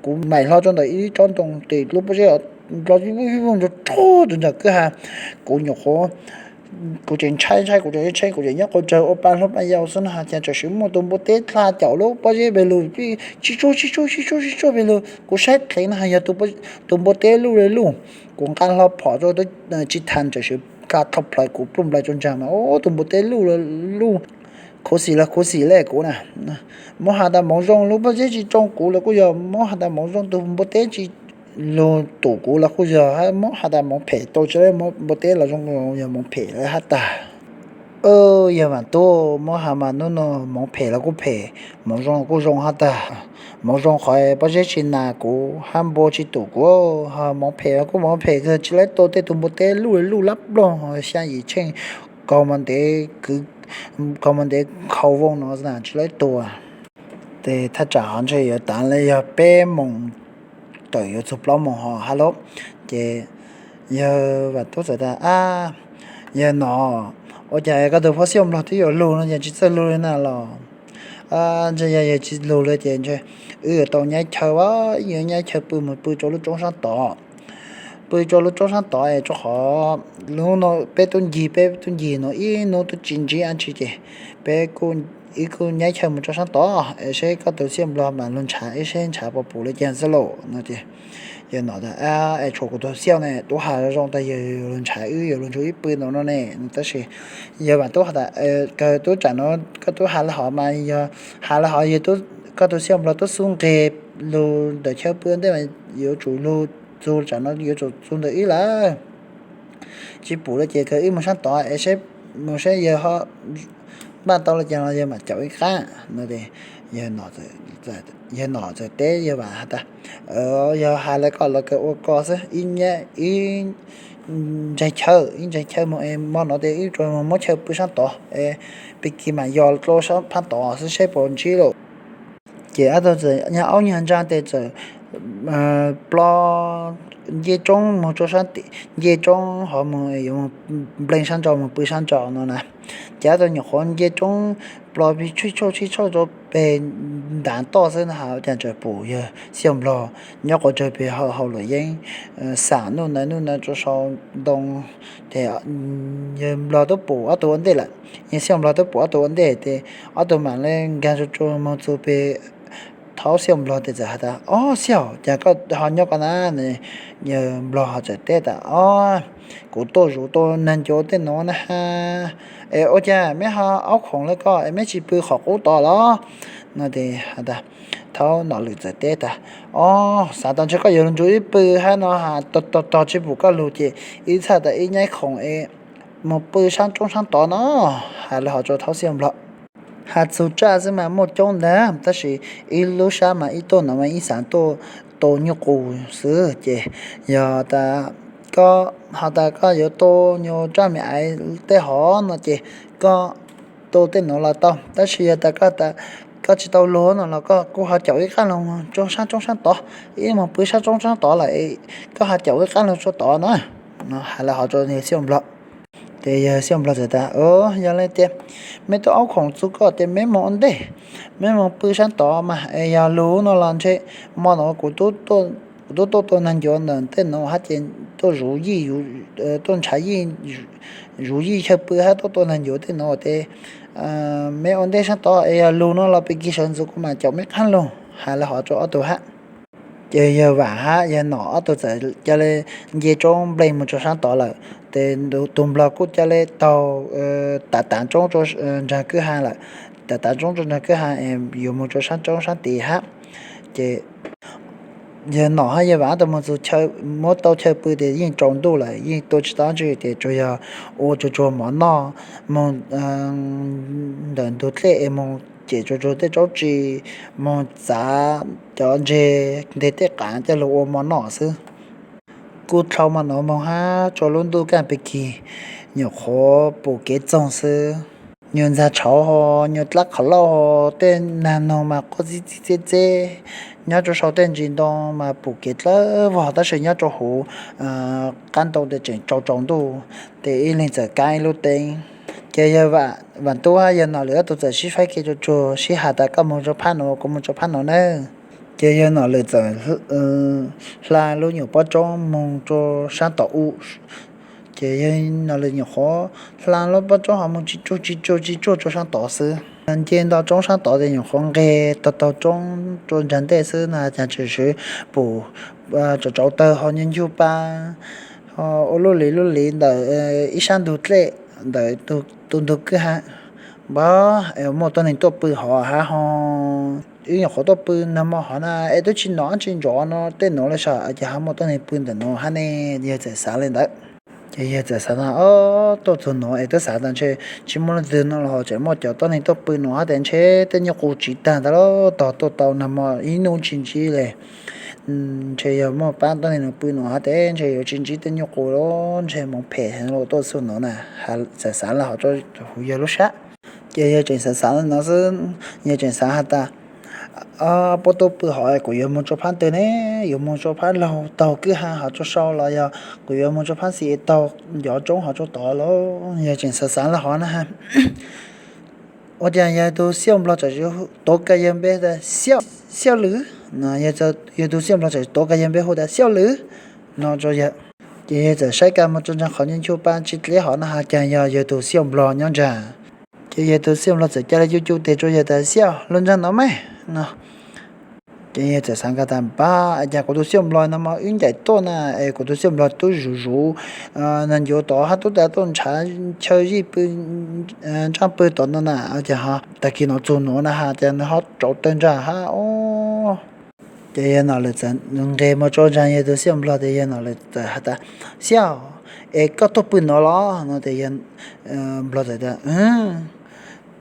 Kuv maam hlo rua ntawm ib tsob ntoo tes lub pob zeb ndlog rua rua ntawm kwj ha. Kuv nyuam qhuav, kuv tseem ntshai ntshai, kuv tseem tshee, kuv tseem nyob quas tsawg ua pa hluas pa yau xwb no has cas tam sim muaj tug npua teb dlha caum lub pob zeb peg lug, tsis tsuag tsis tsuag tsis tsuag tsis tsuag peg lug, kuv saib dheev no has yog tug npua teb luj le luj. Kuv nqaa hlo phom rua tsis thaam tam sim dlha dlhau plawg kuv pluj nplaig rua ntsaag mas ua tug npua teb luj le luj. Khuv xim los khuv xim le kuv na, muab has tas moov zoo lub pob zeb tsis tsoo kuv los kuj yog, muab has tas moov zoo tug npua teb tsis lug tum kuv los kuj yog, muab has tas moov phem tau tsis le, npua teb los zoo yog moov phem le hab tag. Yawg Vaam Tub, muab has mas hnub no moov phem los kuj phem, moov zoo los kuj zoo hab tag. Moov zoo qhov pob zeb tsis nas kuv hab npua tsis tum kuv, ho moov phem los kuj moov phem kawg tsis le tua tej tug npua teb luj le luj lab ploog xyaa yim tsheej, kaug mas ntev, kaug mas ntev khaus voo no tsis le tua. Tes thaj tsam hov ntshe yuav taav le yog peb moos tawm yuav txug plaub moos hov hab lauj. Ces yawg Vaam Tub txawm tas, Ab, yawg Nom, ua cas koj tug phub xiab nplog twb yuav lug no yog tsis txawj lug le na los? Ntshe yog yawg tsis lug le ces ntshe wb yuav tau nyab chaw, wb yuav nyab chaw pw mus pw rua lub roob saab tod. Pw rua lub roob saab tod es rua qhov lub no peb tub ncig, peb tub ncig no ib hnub tub tsis ntsib dab tsi ces peb wb kuj nyab chaw mus rua saab tod es seb koj tug xiab nplog mas lug nrhav wb seb nrhav puas pum le caag xwb lauj no ces yawg Nom tas, Es tshuav kuv tug xiab ne, tub has zoo tas yawg yuav lug nrhav wb, yuav lug nrug wb pw no no ne. Tab sis yawg Vaam Tub has tas, Kawg tub, tsam no koj tub has le hov mas yog has le hov yawg, koj tug xiab nplog tub xub nqeg lug ntawm chaw pw ua ntej mas yuav tsum lug txug tsam no yuav tsum txug ntawm wb lawm. Tsis pum lawm ces khaws wb mus saab tod es mus saib yawg ho npaj tau los cas no yawg mam caum wb qab no. Yawg Nom txawm teb yawg Vam has tas, yog has lawv koj los kawg ua ko xwb, ib nyab ib ntseeg chaw ib ntseeg chaw moog es mo no tes wb tsuas moog muab chaw pw saab tod es pig kig mam yos dlua saab phab tod xwb saib puas ntsib lawm. Ces ob tug txawm nyag aub nyag ntsaag tes txawm plo nce roob moog rua saab tim, nce roob ho moog yuav moog npleeg saab nraud moog pw saab nraud no na. Ces ob tug nyuam qhuav nce roob plo sib tshuaj sib tshuaj rua peg ntav toj xwb na has cas txawm pum yawg Xiaj Nplog nyob quas tsawg peg hauv luam yeeb xam nuj nai nuj nai rua sau ntoo. Ces yawg Nplog tub pum ob tug ua ntej lawm, yawg Xiaj Nplog tub pum ob tug ua ntej tes ob tug mam le nkaag rua rua moog txug peg thaub Xiaj Nplog tes txawm has tas, Ob Xiaj, cas koj ho nyob ko na? Yawg Nplog ho txawm teb tas, Ob, kuv tuaj zuv tua naag ncuav tej nuav na has. Es ua cas meb ho aub khoom le koj es meb tsis pw qhov qub tod los? No tes has tas, thaub Nom Lwm txawm teb tas, Ob, xav tas ntshe koj yuav lug nrug wb pw hab no has, tog tog tsis pum koj lug ces wb txhaj tas ib nyab khoom es moog pw saab roob saab tod no. Has le hov rua thaub Xiaj Nplog. Has txug tsaj xwb mas muaj coob ntag tab sis ib lub sab mas ib tuaj no mas ib xav tuaj tua nyuj qus xwb ces yog tas koj ho tas koj yuav tua nyuag tsaj me aiv tej hov no ces koj tua tej nuav los tau, tab sis yog tas koj tas koj tsis tau lug no los koj kuj ho caum wb qaab lug rua saab roob saab tod, wb moog pw saab roob saab tod lawm, koj ho caum wb qaab lug rua tod na. Has le hov rua yawg Xiaj Nplog. Ces yawg Xiaj Nplog txawm tas, Yog le tias meb tub aub khoom txug koj tes meb moog ua ntej, meb moog pw saab tod mas es yog lug no los ntshe mo no kuv tub tuaj tua naag ncuav ntawm tej nuav hab ces tuaj zuv yij, tuaj nrhav yij, zuv yij chaw pw hab tuaj tua naag ncuav tej nuav tes meb ua ntej saab tod es yog lug no los pig kig sawv ntxuv kuv mam caum meb qaab lug. Has le hov rua ob tug hab. Ces yawg Vam hab yawg Nom ob tug txawm ca le nce roob npleeg moog rua saab tod lawm. Ces tug Nplog kuj ca le taug tav tav roob rua nraag kwj ha lawm, tav tav roob rua nraag kwj ha es yuav moog rua saab roob saab tid hab. Ces yawg Nom hab yawg Vam ob tug moog txug chaw, muab tau chaw pw tes yeej tsaus ntuj lawm, yeej tua tsis tau dab tsi tes tsuas yog ua tsuag tsuag mov noj, moog ntawm ntug dlej es moog cem tsuag tsuag tej tsaub tsi, moog txav cov ntseg nteg tej qaav coj lug ua mov noj xwb. Kuj dlhau mov noj moog hab tsaus lub ntuj kaj pig kig, nyuam qhuav pum kev txoog xwb. Nyuag ntxag tshauv ho, nyuag dlab qhov lauj ho, tej naag noog mas quaj txib txib txeb txeb. Nyob rua sau tej ntsis ntoo mas pum kev dlawb vog tab sis nyob rua huv qab ntoo tes tseem tsaus tsaus ntuj, tes ib leeg txawm kaab ib lub teeb. Ces yawg Vam Tub hab yawg Nom Lwm ob tug txawm sib faib kev tsuag tsuag sib has tas koj moog rua phab nuav kuv moog rua phab nuav nawb. Ces yawg Nom Lwm txawm hla lub nyuam pob tsoob moog rua saab tom u. Ces yawg Nom Lwm nyuam qhuav hla lub pob tsoob ho moog tsis tsuag tsis tsuag tsis tsuag rua saab tod xwb. Nce nto roob saab tod tes nyuam qhuav nqeg taug taug roob rua nraag ntej xwb na cas tseem swv pum tsov tsov tawg ho nyuag nyuag pa ho ua lub li lub li ntawm ib sab ntug dlej ntawm tus ntug kwj ha. Npab, es muaj tuab neeg tuaj pw hov hab ho. Wb nyuam qhuav tuaj pw nag mo hov na es twb tsis nom tsis ntsov no tej nuav le sav, ces ho muaj tuab neeg pw ntawm nuav hab ne. Yawg txawm xav le ntawd. Ces yawg txawm xav tas, Ob, tuaj txug nuav es twb xav tas ntshe tsis muaj leej twg no los tseem muaj cov tuab neeg tuaj pw nuav hab tes ntshe tej nyuj qus tsiv taag ntawd lawm, tog tuaj tau nag mo ib nub tsis ntsib le. Ntshe yog muaj pab tuab neeg nuav pw nuav hab tes ntshe yuav tsis ntsib tej nyuj qus lawm, ntshe moov phem heev lawm tuaj txug nuav na. Txawm xav le hov rua huv yawg lub sab. Ces yawg tseem xav xav le nuav xwb, yawg tseem xav has tas, Puab tuaj pw hov kuv yuav moog rua phab twg ne? Yuav moog rua phab laug taug kwj ha hov rua sau los yog kuv yuav moog rua phab xis taug ncov roob hov rua tod lawm? Yawg tseem xav xav le hov na. Ua cas yawg tug Xiaj Nplog txawm tuav kag yawg npe tas, Xiaj Lwm. Yawg tug Xiaj Nplog txawm tuav kag yawg npe hu tas, Xiaj Lwm, no rua yawg. Ces yawg txawm saib kag moog rua nraag qhov nyuag nchuj pa tsi dleb hov na has cas yog yawg tug Xiaj Nplog nyob nraag. Ces yawg tug Xiaj Nplog txawm ca le cu cu tes rua yawg tas, Xiaj, lug nraag no mas, no. Ces yawg txawm xav kag tas, Npab, cas kuv tug Xiaj Nplog no mas wb ncaim tuaj na es kuv tug Xiaj Nplog tub zuv zuv naag ncuav tod hab tub tas tuaj nrhav chaw zij pw, ntsaj pw tod no na, cas ho tag kis no txug nuav na has cas nws ho rauv tawg nraag hab os. Ces yawg Nom Lwm txawm nqes mus tso ntsoov yawg tus xiaj nplog, ces yawg Nom Lwm txawm has tas, Xiaj, es koj tuaj pw no los? No ces yawg nplog txawm tas,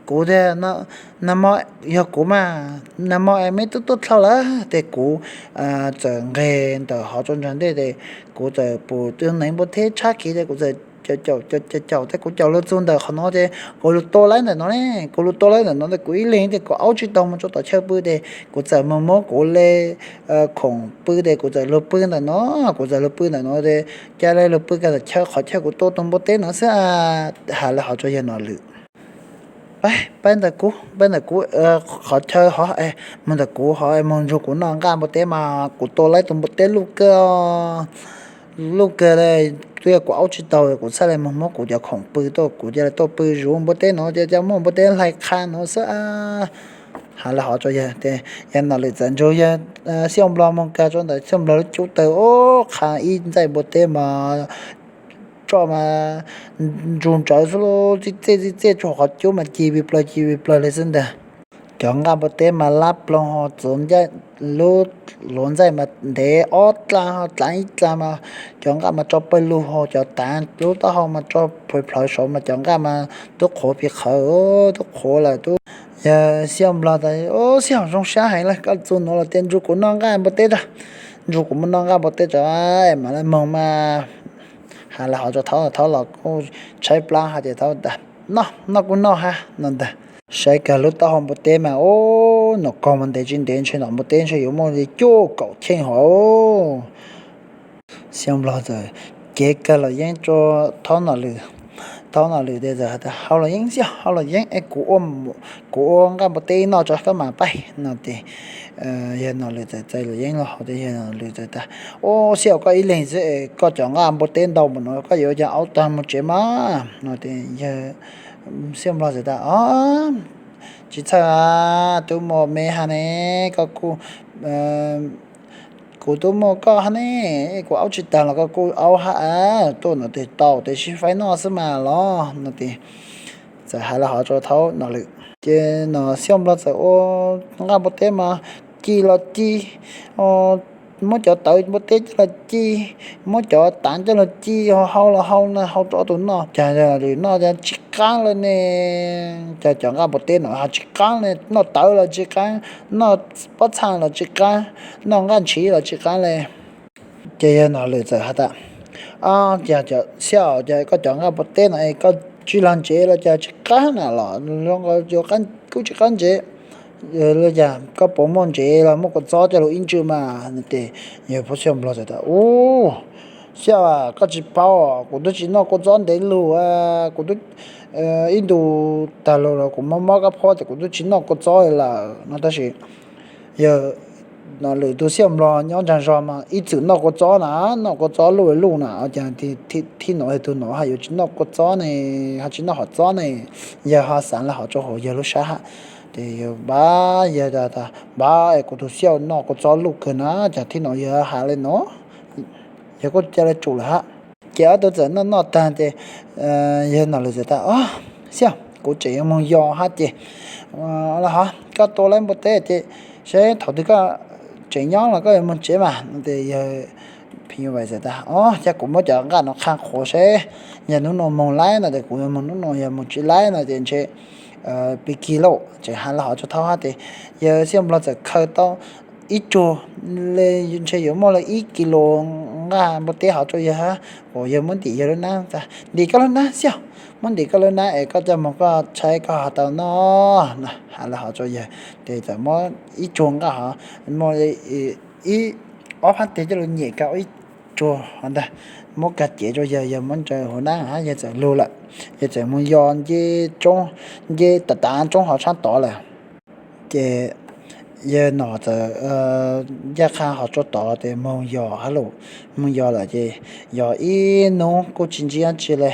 Kuv tiag, nag hmo yog kuv mas, nag hmo es me tub tuaj dlhau lawm ces kuv txawm nqes ntawm hov tso ntsoov ntej ces kuv txawm pum tus neev npua teb tshab kiag ces kuv txawm caum caum caum caum caum thiab kuv caum lug txug ntawm qhov no ces kuv lug tua laib ntawm no ne, kuv lug tua laib ntawm no ces kuv ib leeg tias kuv aub tsis tau mus rau tom chaw pw ces kuv txawm mus muab kuv le khoom pw ces kuv txawm lug pw ntawm no, kuv txawm lug pw ntawm no ces ca le lug pw kiag tom chaw, qhov chaw kuv tua tus npua teb no xwb. Has le hov rau yawg Nom Lwm, Pab, pab ntawm kuv, pab ntawm kuv qhov chaw hov, mus ntawm kuv hov, mus nrug kuv noj nqaj npua teb mas kuv tua laib tus npua teb luj kawg, luj kawg li. Twb yog kuv aub tsis tau, kuv txhaj le mus muab kuv cov khoom pw tuaj, kuv ca le tuaj pw zuv npua teb no ces ca muaj npua teb hlais qha no xwb. Has le hov rau yawg, yawg Nom Lwm txawm nrug yawg xiaj nplog mus kag rau ntawm xiaj nplog lub cub taws, ub, qha ib ntxaij npua teb mas tsoj mas ntsug ntsawv xwb, txij txej txij txej rau qhov cub mas ci vij plawg ci vij plawg li xwb ntag. Cov nqaj npua teb mas lab ploog ho txuav lub luav ntxaij mas ntev ob dlaag ho dlaav ib dlaag mas cov nqaj mas tso pawg lug ho cov tav lub taub hau mas tso plhawv plhawv saud mas cov nqaj mas tub qhuav pis qhawv, tub qhuav lawm tub. Yawg xiaj nplog tas, Ub, xiaj zoo sab heev lawm, koj txug nuav los tias nrug kuv noj nqaj npua teb tso, nrug kuv mus noj nqaj npua teb tso, mam le moog mas. Has le hov rau thaub, thaub los kuj tshaib plab hab ces thaub tas, Noj, noj kuj noj hab no ntag. Saib kag lub taub hau npua teb mas, ub, nom kog mas ntev tsis ntev ntshe nom npua teb ntshe yuav muaj li cuaj kaum cheej hov. Xiaj nplog txawm cev kag los yeeb rau thaub Nom Lwm. Thaub Nom Lwm tes txawm has tas, Hau los yeeb, xiaj, hau los yeeb es kuv ua nqaj npua teb noj tso koj mam paib no tes yawg Nom Lwm txawm txais los yeeb los hauv tes yawg Nom Lwm txawm tas, Ub, xiaj, koj ib leeg xwb es koj cov nqaj npua teb ntau npaum no koj yuav ua cas aub tag mus tsev mas no tes yawg xiaj nplog txawm tas, O, tsis txhawj, tub muaj me hab ne, koj kuj, kuv tub muaj koj hab ne, kuv aub tsis tag los koj kuj aub hab, tuaj no tes tau tes sib faib noj xwb mas los no tes txawm has le hov rau thaub Nom Lwm. Ces nom xiaj nplog txawm ua nqaj npua teb mas ci los ci, muab cov tawv npua teb coj los ci, muab cov tav coj los ci, hau los hau na, hau rau ob tug noj, cas lwm noj cas tsis qab lawm ne. Cas cov nqaj npua teb no ho tsis qab ne, noj tawv los tsis qab, noj pob txha los tsis qab, noj nqaj ntshiv los tsis qab li. Ces yawg Nom Lwm txawm has tas, Xiaj, cas koj cov nqaj npua teb no es koj tsis los ntsev los cas tsis qab na los zoo nkaus kuj tsis qab ntsev. Los cas koj puas muaj ntsev los muaj kua txob coj lug ib ntswj mas no tes yawg pub xiaj nplog txawm tas, Ub, xiaj, koj tsis paub, kuv twb tsis noj kua txob ntev lug, kuv twb ib ntus tag lug los kuv mob mob kab phob ces kuv twb tsis noj kua txob li lawm no tab sis yawg Nom Lwm tus xiaj nplog nyob nraag zog mas ib txwm noj kua txob na, noj kua txob luj luj na, cas thib nuav yawg tus nuav ho yuav tsis noj kua txob ne, ho tsis noj hom txob ne. Yawg ho xaav le hov rau hauv yawg lub sab hab, ces yawg npab, yawg tas, Npab es kuv tus xiaj noj kua txob luj kawg na, cas thib nuav yawg has le no. Yawg kuj ca le tsum lawm hab. Ces ob tug txawm noj noj tag ces yawg Nom Lwm txawm tas, O, xiaj, kuv tseem yuav moog yos hab ces, Los hov koj tua lawm npua teb ces seb thaum twg koj tseem nyob los koj yuav moog tsev mas no tes yawg Phim Nyuj Vais txawm tas, O, cas kuv muab cov nqaj no qha qhuav seb yog hnub no moog laib no tes kuv yuav moog, hnub no yog moog tsis laib no ces ntshe pig kig lauj. Tseem has le hov rau thaub hab tes yawg xiaj nplog txawm khaws tau ib tsuag le, ntshe yuav muaj le ib kis lus nqaj npua teb hov rau yawg hab, uas yawg muab ntim yawg lub nab tas, Ntim koj lub nab xiaj, muab ntim koj lub nab es koj coj moog koj tshaib koj ho tau noj. Has le hov rau yawg tes txawm muab ib tsuag nqaj hov, muab ib ob phab teg coj lug nyem kag ib tsuag hov ntag, muab kag cev rau yawg, yawg muab ntsaws huv nab hab yawg txawm lug lawm. Yawg txawm moog yos nce, nce tav tav roob hov sab tod lawm. Ces yawg nom txawm ncaj qha hov rau tod tes moog yos hab lug, moog yos lawm ces yog ib hnub kuj tsis ntsib dab tsi li.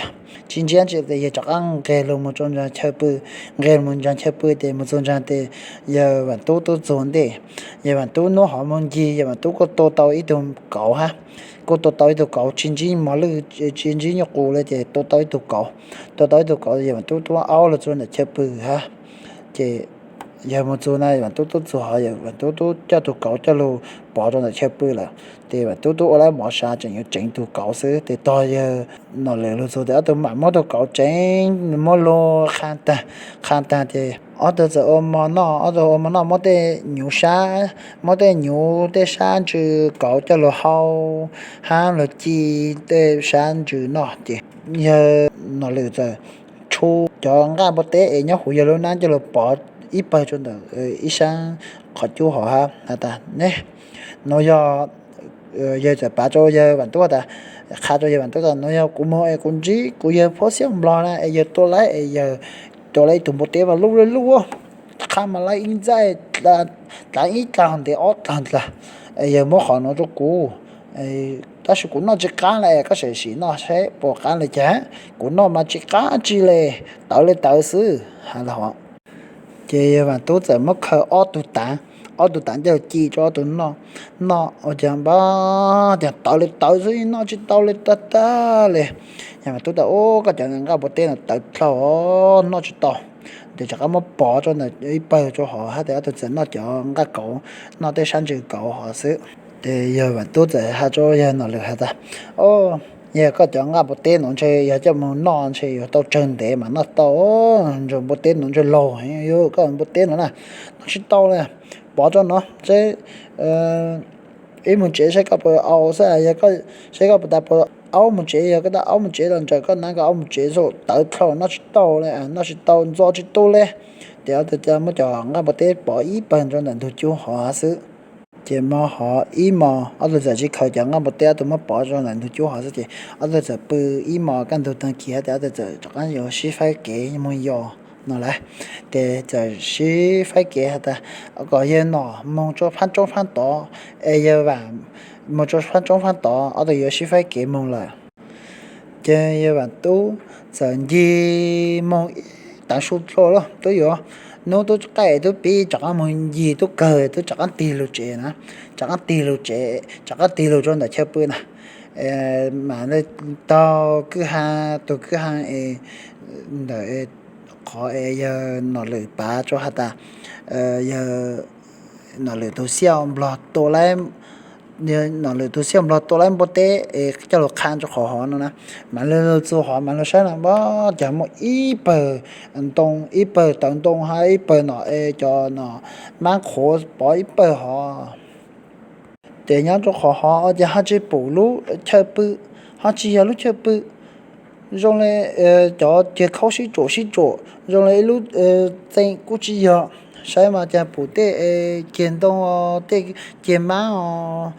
Tsis ntsib dab tsi tes yawg rov qab nqeg lug moog rau ntsa chaw pw, nqeg moog ntsa chaw pw tes moog txug ntsa tes yawg Vaam Tub tub txug ntej. Yawg Vaam Tub nub hov moog ncig, yawg Vaam Tub kuj tua tau ib tug kauv hab, kuj tua tau ib tug kauv tsis ntsib mos lwj, tsis ntsib nyuj qus li ces tua tau ib tug kauv. Tua tau ib tug kauv yawg Vaam Tub tub aub lug txug ntawm chaw pw hab. Ces Yawg mus txug na, Vam Tub tub txug hov, Vam Tub tub coj tug kauv coj lug pov rua ntawm chaw pw lawm. Ces Vam Tub tub ua lawv mov sav tseem yuav tseev tug kauv xwb. Ces tog yawg Nom Lwm lug txug tes ob tug mam muab tug kauv tseev muab lug qha taag, qha taag ces ob tug txawm ua mov noj, ob tug ua mov noj muab tej nyuv sab, muab tej nyuv tej sab ntsws kauv coj lug hau hab lug ci tej sab ntsws noj ces yawg Nom Lwm txawm tshu cov nqaj npua teb es nyob huv yawg lub nab coj lug pov ib pawg rua ntawm ib sab qhov cub hov hab has tas, ne, nuav yog, yawg txawm pav rua yawg Vam Tub tas, qha rua yawg Vam Tub tas, nuav yog kuv moog es kuv ntsib kuv yawg Phuab Xiab Nplog na es yawg tua laib es yawg tua laib ib tug npua teb mas luj luj, qha mas laib ib ntxaij, dlaav ib dlaag ntev ob dlaag dlaag, es yawg muab qhov nuav rua kuv, tab sis kuv noj tsi qab le, koj sim sim noj saib puas qab le caag, kuv noj mas tsi qab tsi le, tawv le tawv xwb has le hov. Ces yawg Vam Tub txawm muab khaws ob tug tav, ob tug tav coj ci rua ob tug noj, noj ua caag npab caag tawv le tawv xwb, noj tsi tau le tag tag le. Yawg Vam Tub tas, ub, koj cov nqaj npua teb nuav tawv dlhau, noj tsi tau. Ces rov qab muab pov rua ntawm ib pawg rua hov hab tes ob tug txawm noj cov nqaj kauv, noj tej sab ntsws kauv hov xwb. Ces yawg Vam Tub txawm has rua yawg Nom Lwm has tas, o, yog koj cov nqaj npua teb nuav ntshe yog coj moog noj ntshe yuav tau tsawg ntev mas noj tau, ntsuag npua teb nuav ntshe laug, koj npua teb nuav na, noj tsi tau le, pov rua nuav seb, ib moog tsev saib koj puas au xwb, yog saib koj puas tas puas aub moog tsev, yog koj tas aub moog tsev los ntsaws koj nab koj aub moog tsev xwb, tawv dlhau noj tsi tau le, noj tsi tau ntxo tsi tu le. Ces ob tug muab cov nqaj npua teb pov ib pawg rua ntawm ntug cub hov xwb. Ces mo hov ib mos ob tug txawm tsi khaws cov nqaj npua teb, ob tug muab pov rua ntawm ntug cub hov xwb ces ob tug txawm pw ib mos kaj ntug taag kis hab tes ob tug txawm rov qab yuav sib faib kev moog yos no lawm. Ces txawm sib faib kev has tas kom yawg Nom moog rua phab tsoob phab tod, es yawg Vam moog rua phab tsoob phab tod, ob tug yuav sib faib kev moog lawm. Ces yawg Vam Tub txawm ncig moog ib taav su dlua lawm, tub yuav, nub tub qaij tub pib rov qab moog ncig tub kawg tub rov qab tig lug tsev na, rov qab tig lug tsev, rov qab tig lug rua ntawm chaw pw na, mas taug kwj ha, taug kwj ha es ntawm qhov es yawg Nom Lwm pav rua has tas, yawg Nom Lwm tug xiaj Nplog tua laib, Nom Lwm tug xiaj Nplog tua laib npua teb es coj lug qha rua qhov hov no na. Mas lug txug hov mas lug saib na, npab caag muaj ib pawg ntoo, ib pawg tawv ntoo hab ib pawg nom es cov nom mab qhuav pov ib pawg hov. Ces nyob rua qhov hov ces ho tsi pum lub chaw pw, ho tsi yog lub chaw pw, zoo le cov ceg khaub sib tsuam sib tsuam zoo le ib lub txee kuj tsi yog. Saib mas caag pum tej ceg ntoo, tej ceg mab os,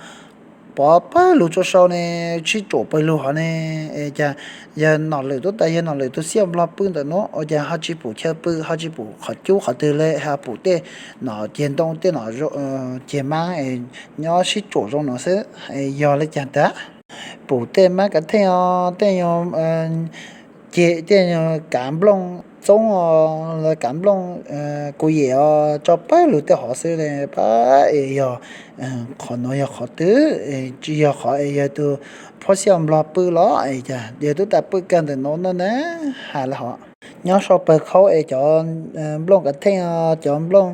pov pawg lug rua sau ne, sib tsuam pawg lug hov ne. Es caag yawg Nom Lwm tub tas yawg Nom Lwm tug xiaj Nplog pw ntawm nuav ua caag ho tsi pum chaw pw, ho tsi pum qhov cub qhov twg le, ho pum tej nom ceg ntoo tej nom ceg mab nyob sib tsuam zoo no xwb. Yog le caag tas pum tej mab kav theej os, tej nyuag ceg, tej nyuag kav nplooj txoob os, kav nplooj kuv yem os, tso pawg lug tej hov xwb ne. Pab es yog qhov nuav yog qhov twg, tsi yog qhov es yawg tug phuab xiaj Nplog pw los es caag yawg tub tas pw kawg ntawm nuav no na, has le hov. Nyob sau pawg khaub es cov nplooj kav theej, cov nplooj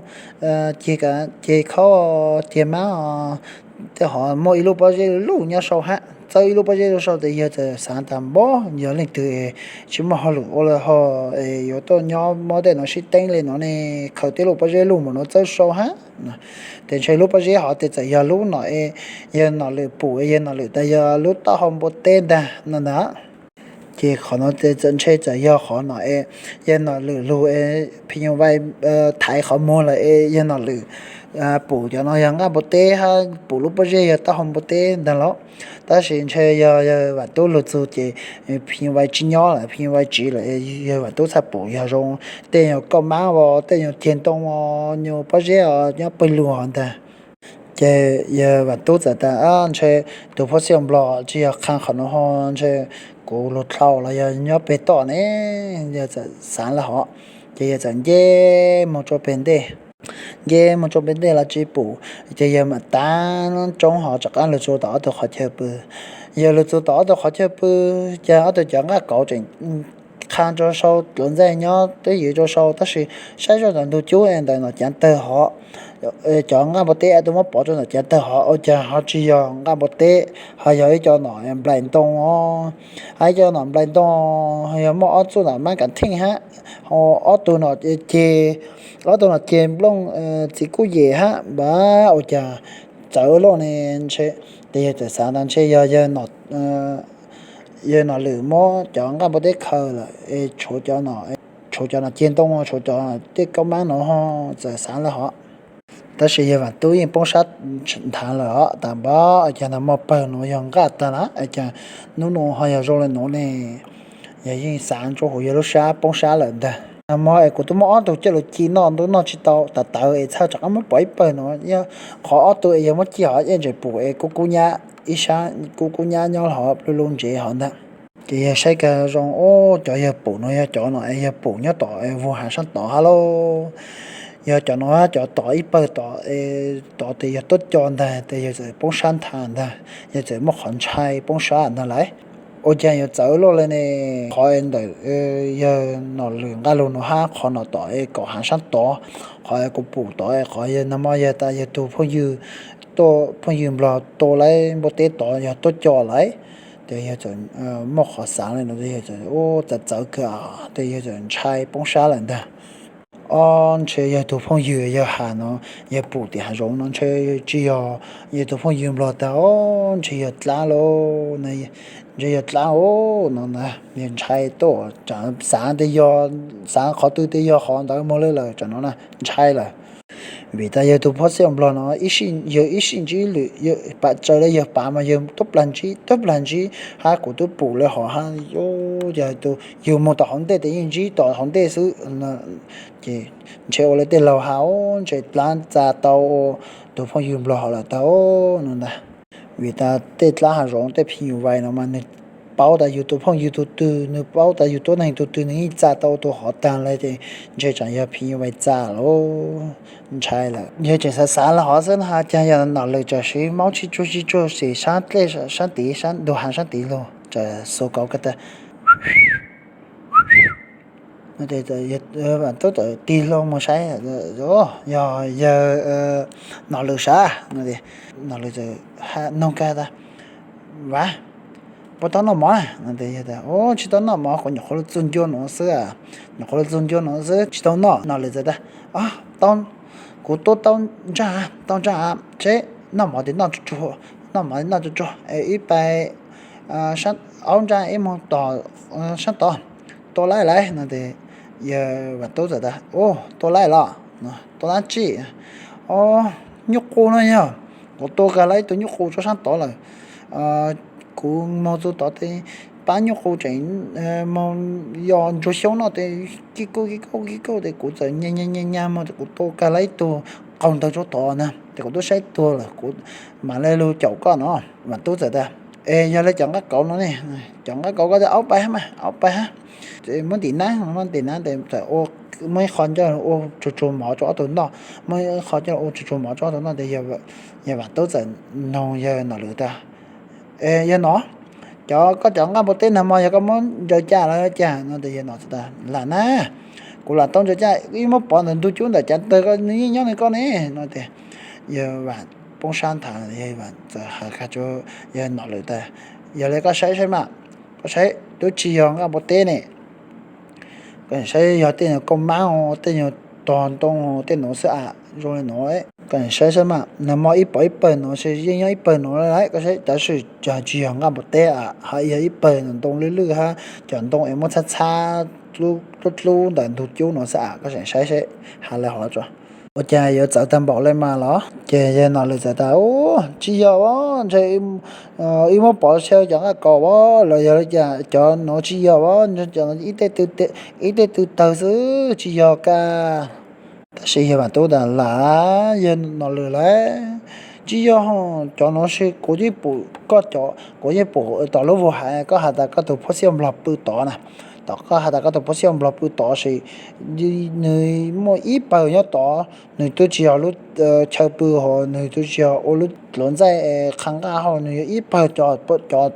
ceg khaub, ceg mab os, tej hov muaj ib lub pob zeb luj nyob sau hab. Txawb ib lub pob zeb luj sau tes yawg txawm xaav tas npab yog leej twg tsi muaj hauj lwm ua le ho es yuav tuaj nyob muab tej nuav sib teeb le nuav ne, khaws tej lub pob zeb luj mus nuav txawb sau hab. Tes ntshe lub pob zeb hov tes txawm yog lub nom es yawg Nom Lwm pum es yawg Nom Lwm tas yog lub taub hau npua teb ntag no ntag. Ces qhov nuav tes txawm ntshe txawm yog qhov nom es yawg Nom Lwm lug es Phim Nyuj Vais thaiv qhov muag lawm es yawg Nom Lwm pum cov no yog nqaj npua teb hab pum lub pob zeb yog taub hau npua teb ntag los. Tab sis ntshe yog yawg Vam Tub lug txug ces Phim Nyuj Vais tsi nyob lawm, Phim Nyuj Vais tsiv lawm, yawg Vam Tub txhaj pum yog zoo tej nyuag kauj mab os, tej nyuag ceg ntoo os, nyuag pob zeb os nyob pawg lug hov ntag. Ces yawg Vam Tub txawm tas, ntshe tug phuab xiaj Nplog tsi yog qha qhov nuav ho, ntshe kuv lug dlhau los yog nyob peg toj ne. Yawg txawm xaav le hov, ces yawg txawm nce moog rua peg ntej. Nce moog rua peg ntej los tsi pum, ces yawg mam tav tsoob hov rov qab lug txug tom ob tug qhov chaw pw. Yawg lug txug tom ob tug qhov chaw pw, ces ob tug cov nqaj kauv tseem qha Tha rau sau lawv ntxaij nyob twb ywv rau sau, tab sis saib zoj ntawm ntug cub ntawm nom cav tawg hov, cov nqaj npua teb twb muab pov rau nom cav tawg hov, ua cas ho tsis yog nqaj npua teb, ho yog ib co nom nplais ntoo os. Hais ib co nom nplais ntoo, yog muaj ob txuj nom mab kav theej hab, ob tug nom ceg, ob tug nom ceg nplooj txiv kuj yem hab npab, ua cas txawv loj ne. Ntshe, ces yawg txawm xav ntawd ntshe yog yawg nom lwm muab cov nqaj npua teb khaws lawm es tshuav cov nom ceg ntoo, tshuav cov tej kaub mab no, txawm xav lawm hov. Tab sis yawg Vam Tub yeej poob sab nthav lawm os, tas npab, cas nag hmo pawg nuav yog nqaj tag na, cas hnub no ho yog zoo le nuav ne. Yawg yeej xav ntsuab huv yawg lub sab poob sab lawm ntag. Nag hmo es kuv twb muab ob tug coj lug ci noj, ntuj noj tsis tau, tas tawv es txhawj rov qab muab pov ib pawg nuav, qhov ob tug es yawg muab ci hov yeej tseem pum es kub kub nyab, ib sab kub kub nyab nyob hov lub lub ntsev hov ntag. Ces yawg saib kag zoo, ub, cov yawg pum no yog cov no es yawg pum nyob tom es vug hav sab tod hab lauj. Yog cov no cov tom ib pawg tod, tod tes yog tuab co ntag, tes yawg txawm poob sab nthav ntag, yawg txawm muaj qhov ntshai poob sab ntag lauj. Ua cas yuav txawv luaj li ne? Qhov ntawm yawg nom lwm nqaj lug no hab qhov no tom es kaum hav sab tod, qhov kuv pum tod es qhov yawg nag hmo yawg tas yawg tug phooj ywg, phooj ywg nplog tua laib npua teb tod yog tuab co lauj. Ces yawg txawm muaj qhov xav li no, yawg txawm, ub, txawv txawv kawg, ces yawg txawm ntshai poob sab lawm ntag. Ob, ntshe yawg tug phooj ywg yawg has no, yawg pum tim hav zoov no ntshe tsis yog yawg tug phooj ywg nplog tag, ob, ntshe yog dlaab lauj, ntshe yog dlaab os no na. Yawg ntshai tuaj, xav tes yog, xav qhov twg tes yog qhov ntawd moog le lawm, tsam no na ntshai lawm. Vim tas yawg tug phauj xiaj nplog no, yawg ib sij ntsib lwm, pam tsaws le yawg pav mas yawg tub plag ntsib, tub plag ntsib, hab kuv tub pum le hov hab, yog yug moog tom hauv ntej tes yeej ntsib tom hauv ntej xwb. Ces ntshe ua le tej laug has, ntshe dlaab txa tau tus phooj ywg nplog hov lawm tag no ntag. Vim tas tej dlaab hav zoov tej phim nyuj vais no mas nwg paub tas yug tus phooj ywg tug twg, nwg paub tas yug tuab neeg tug twg, nwg yeej txa tau tus hov tag le, ces ntshe tseem yog phim nyuj vais txa lauj. Ntshai lawm, yawg tseem xav xav le hov xwb na, cas yog nom lwm txawm siv maub tsib tsuag tsib tsuag sim sab dlej sab tid, sab ntug hav sab tid lug, txawm xuas kauv kag tas. Vam Tub txawm tig hlo moog saib, yog yawg nom lwm sav. Nom lwm txawm noog kag tas, Vam, puas tau noj mov na? Tsis tau noj mov, kuv nyuam qhuav lug txug ncua nuav xwb, nyuam qhuav lug txug ncua nuav xwb, tsis tau noj. Nom lwm txawm tas, tau, kuv tua tau ntsaj, tau ntsaj, seb noj mov tes noj tsuag tsuag, noj mov tes noj tsuag tsuag, ib pais aub ntsaj ib moog tom sab tod, tua laib lawm no. Ces yawg Vam Tub txawm tas, ua, tua laib los? Tua dab tsi? Nyuj qus no yog, kuv tua kag lawm ib tug nyuj qus rau sab tod lawm. Kuv moog txug tod tes pab nyuj qus tseem moog yos ntsuag xyoob noj tes kij kauj kij kauj kij kauj tes kuv txawm nyag nyag nyag moog tes kuv tua kag lawm ib tug qaug ntawv rau tod na, tes kuv tub saib tuag lawm, kuv mam le lug caum koj no. Vam Tub txawm tas, es yog le cov nqaj kauv no ne? Cov nqaj kauv koj tas, aub pais hab mas, aub pais hab. Muab ntim nab, muab ntim nab tes txawm muab ib qho coj ua tsuag tsuag mov rau ob tug noj, muab ib qho coj ua tsuag tsuag mov rau ob tug noj tes yawg Vam Tub txawm noog yawg nom lwm tas, es yawg nom, cov koj cov nqaj npua teb nag hmo yog koj muab ntsaws caj los cas no? Tes yawg nom txawm tas, lam na, kuv lam tau ntsaws caj, ib muab pov ntawm ntug cub ntawm cav tawg, nws yeej nyob nws koj ne no. Tes yawg Vam poob sab nthav, yawg Vam txawm has kag rau yawg nom lwm tas, yog le koj saib saib mas, koj saib twb tsis yog nqaj npua teb ne. Koj saib yog tej nyuag kauj mab, tej nyuag tog ntoo, tej nuav xwb a, zoo le nuav. Koj saib saib mas, nag hmo ib pawg ib pawg nuav, yeej nyob ib pawg nuav lawm, koj saib tab sis tsis yog nqaj npua teb a, ho yog ib pawg ntoo lwj lwj hab cov ntoo es muab txhab txhab dlub dlub ntawm ntug cub nuav xwb a, koj saib saib, has le hov tso. Ua cas yuav txawv tag npaum le mas los? Ces yawg nom lwm txawm tas, ub, tsis yog as, ntshe wb muab pov xyaw cov nqaj kauv as los yog le cas, cov nuav tsis yog as, ib tej tw tawg xwb, tsis yog kag. Tab sis yawg Vam Tub tas, lam, yawg nom lwm lauj, tsis yog, cov nuav kuv yeej pum koj, kuv yeej pum tom lub vus hais koj has tas koj tus phauj xiaj nplog pw tod na, tom koj has tas koj tus pub xiab nplog pw tod sis nws muaj ib pawg nyob tod, nws twb tsis yog lub chaw pw hos nws twb tsis yog ua lub luav ntxaij qha nqaj hos nws yog ib pawg cov tod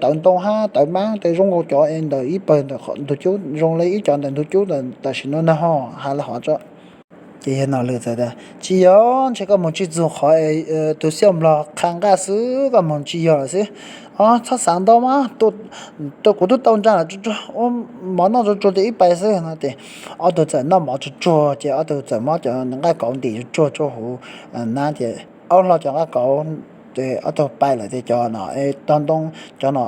tawv ntoo hab tawv maab tej zoo nkaus cov ntawm ib pawg ntawm ntug cub zoo le ib cov ntawm ntug cub tam sim no na hos has le hov. Ces yawg Nom Lwm txawm tas tsis yog, ntshe koj moog tsis txug qhov tus xiab nplog qha nqaj xwb, koj moog tsis yog lawm xwb. Txhob xaav ntau mas, kuv tub tau ntsa lawm, ua mov noj tsuag tsuag tes ib pais xwb no ces ob tug txawm noj mov tsuag tsuag ces ob tug txawm muab cov nqaj kauv ntim tsuag tsuag rua huv nab ces aub hlo cov nqaj kauv, ob tug pais lawm tes cov no tog ntoo, cov no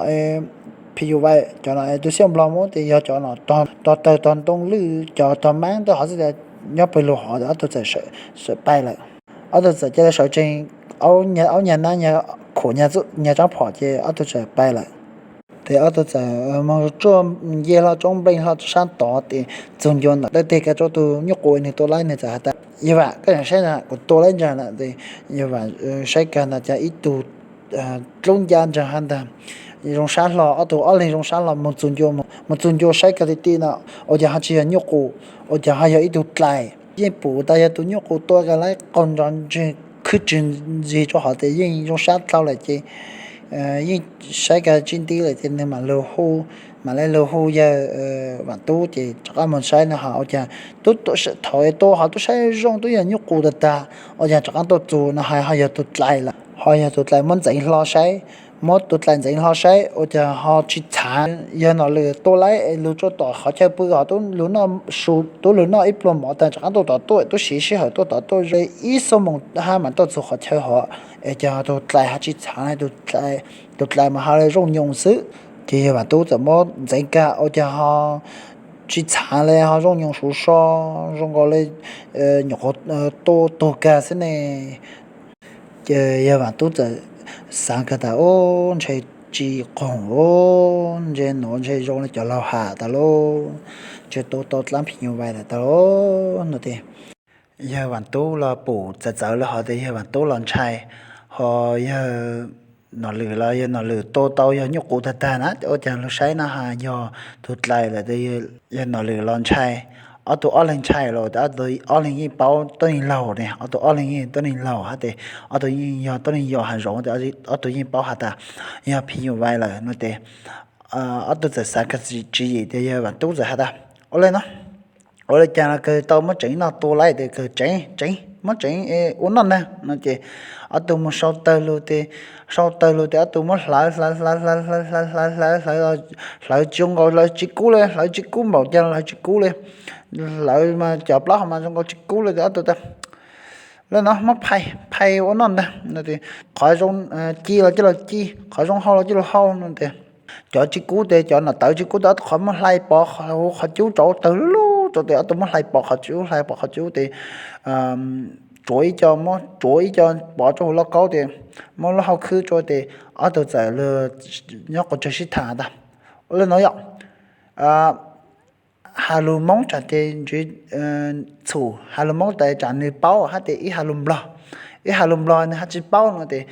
Phim Nyuj Vais, cov no tus xiab nplog muab tes yog cov no tog tawg tog ntoo lwj cov tog maab tej hov xwb tas nyob pawg lug hov ob tug txawm pais lawm. Ob tug txawm ca le sawv tsees, aub nyag nab nyag khuam nyag tsaab phom ces ob tug txawm pais lawm. Tes ob tug txawm moog tsuag nce hlo tsoob npleej hlo sab tod tes txug ncua ntawm dawb teg kag rua tug nyuj qus nwg tua laib nwg txawm has tas yawg Vam, koj saib na, kuv tua laib ntsa na. Tes yawg Vam saib kag ntag cas ib tug dlub ncaj nraag hab ntag, zoo sab hlo, ob tug ob leeg zoo sab hlo moog txug ncua, moog txug ncua saib kag ti ti no, ua cas ho tsis yog nyuj qus, ua cas ho yog ib tug dlais. Yeej pum tas yog tus nyuj qus tua kag laib qaug nrov ntseg khwb tswg ntsig rua hov tes yeej zoo sab dlhau lawm ces yeej saib kag tsis nti lawm ces nwg mam lug hu, mam le lug hu yawg Vam Tub ces rov qaab moog saib no hos ua cas thaum tua hov tub saib zoo tub yog nyuj qus tag tag, ua cas rov qaab tuaj txug no hais ho yog tug dlais lawm, ho yog tug dlais muab ntxeev hlo saib, muab tug dlais ntxeev hlo saib ua cas ho tsis txhav. Yawg Nom Lwm tua laib es lug rua tom qhov chaw pw hov tub lug noj ib pluag mov tag rov qaab tuaj tom tuaj tub siv sij hawm tuaj tom tuaj zoo ib xuab moos hab mam tuaj txug qhov chaw hov, es cas tug dlais ho tsis txhav, tug dlais mas ho zoo nyoos xwb. Ces yawg Vam Tub txawm muab ntxeev kag ua cas ho tsis txhav le, ho zoo nyoos suv so, zoo nkaus le nyuam qhuav tua tuag kag xwb ne. Ces yawg Vam Tub txawm xaav kag tas, ub, ntshe tsis qoog, ub, ntshe nuav ntshe zoo le cov laug has tas lauj, ntshe tua tau dlaab Phim Nyuj Vais lawm tas lauj no tes yawg Vam Tub los pum txawv txawv le hov tes yawg Vam Tub los ntshai, ho yawg Nom Lwm los yawg Nom Lwm tua tau yog nyuj qus tag tag na, ua cas lug saib no has yog tug dlais lawm tes yawg Nom Lwm los ntshai. Ob tug ob leeg ntshai los tes ob tug ob leeg yeej paub tuab neeg laug ne, ob tug ob leeg yeej tuab neeg laug hab tes ob tug yeej yog tuab neeg yau hav zoov tes ob tug yeej paub has tas yog Phim Nyuj Vais lawm no tes ob tug txawm xaav kag tswv yim tes yawg Vam Tub txawm has tas, ua le no, ua le caag los kawg tau muab tseev noj tua laib tes kawg tseev, tseev, muab tseev ua noj neeg no ces ob tug moog sau tawg lug tes, sau tawg lug tes ob tug muab hlawv hlawv hlawv hlawv hlawv hlawv hlawv hlawv hlawv, hlawv tsis zoo nkaus, hlawv tsis kub le, hlawv tsis kub npaum caag los hlawv tsis kub le, hlawv mas cov plaub hau mas zoo nkaus tsis kub le tes ob tug tas, le no muab phais, phais ua noj neeg no tes qhov zoo ci los coj lug ci, qhov zoo hau los coj lug hau no tes cov tsis kub tes cov nom tawv tsis kub tes ob tug qhov muab hlais pov huv qhov cub rau tawg lug lug rau tes ob tug muab hlais pov qhov cub, hlais pov qhov cub tes tsuav ib co, muab tsuav ib co pov rau huv lauj kaub tes muab lub hau khwb rua tes ob tug txawm nyob quas tsawg sib thaam tas, ua le no yom, has lug Moob tsam tes ntshe txhum, has lug Moob tas tsam nwg paub hab tes ib has lug Nplog, ib has lug Nplog nwg hab tsis paub no tes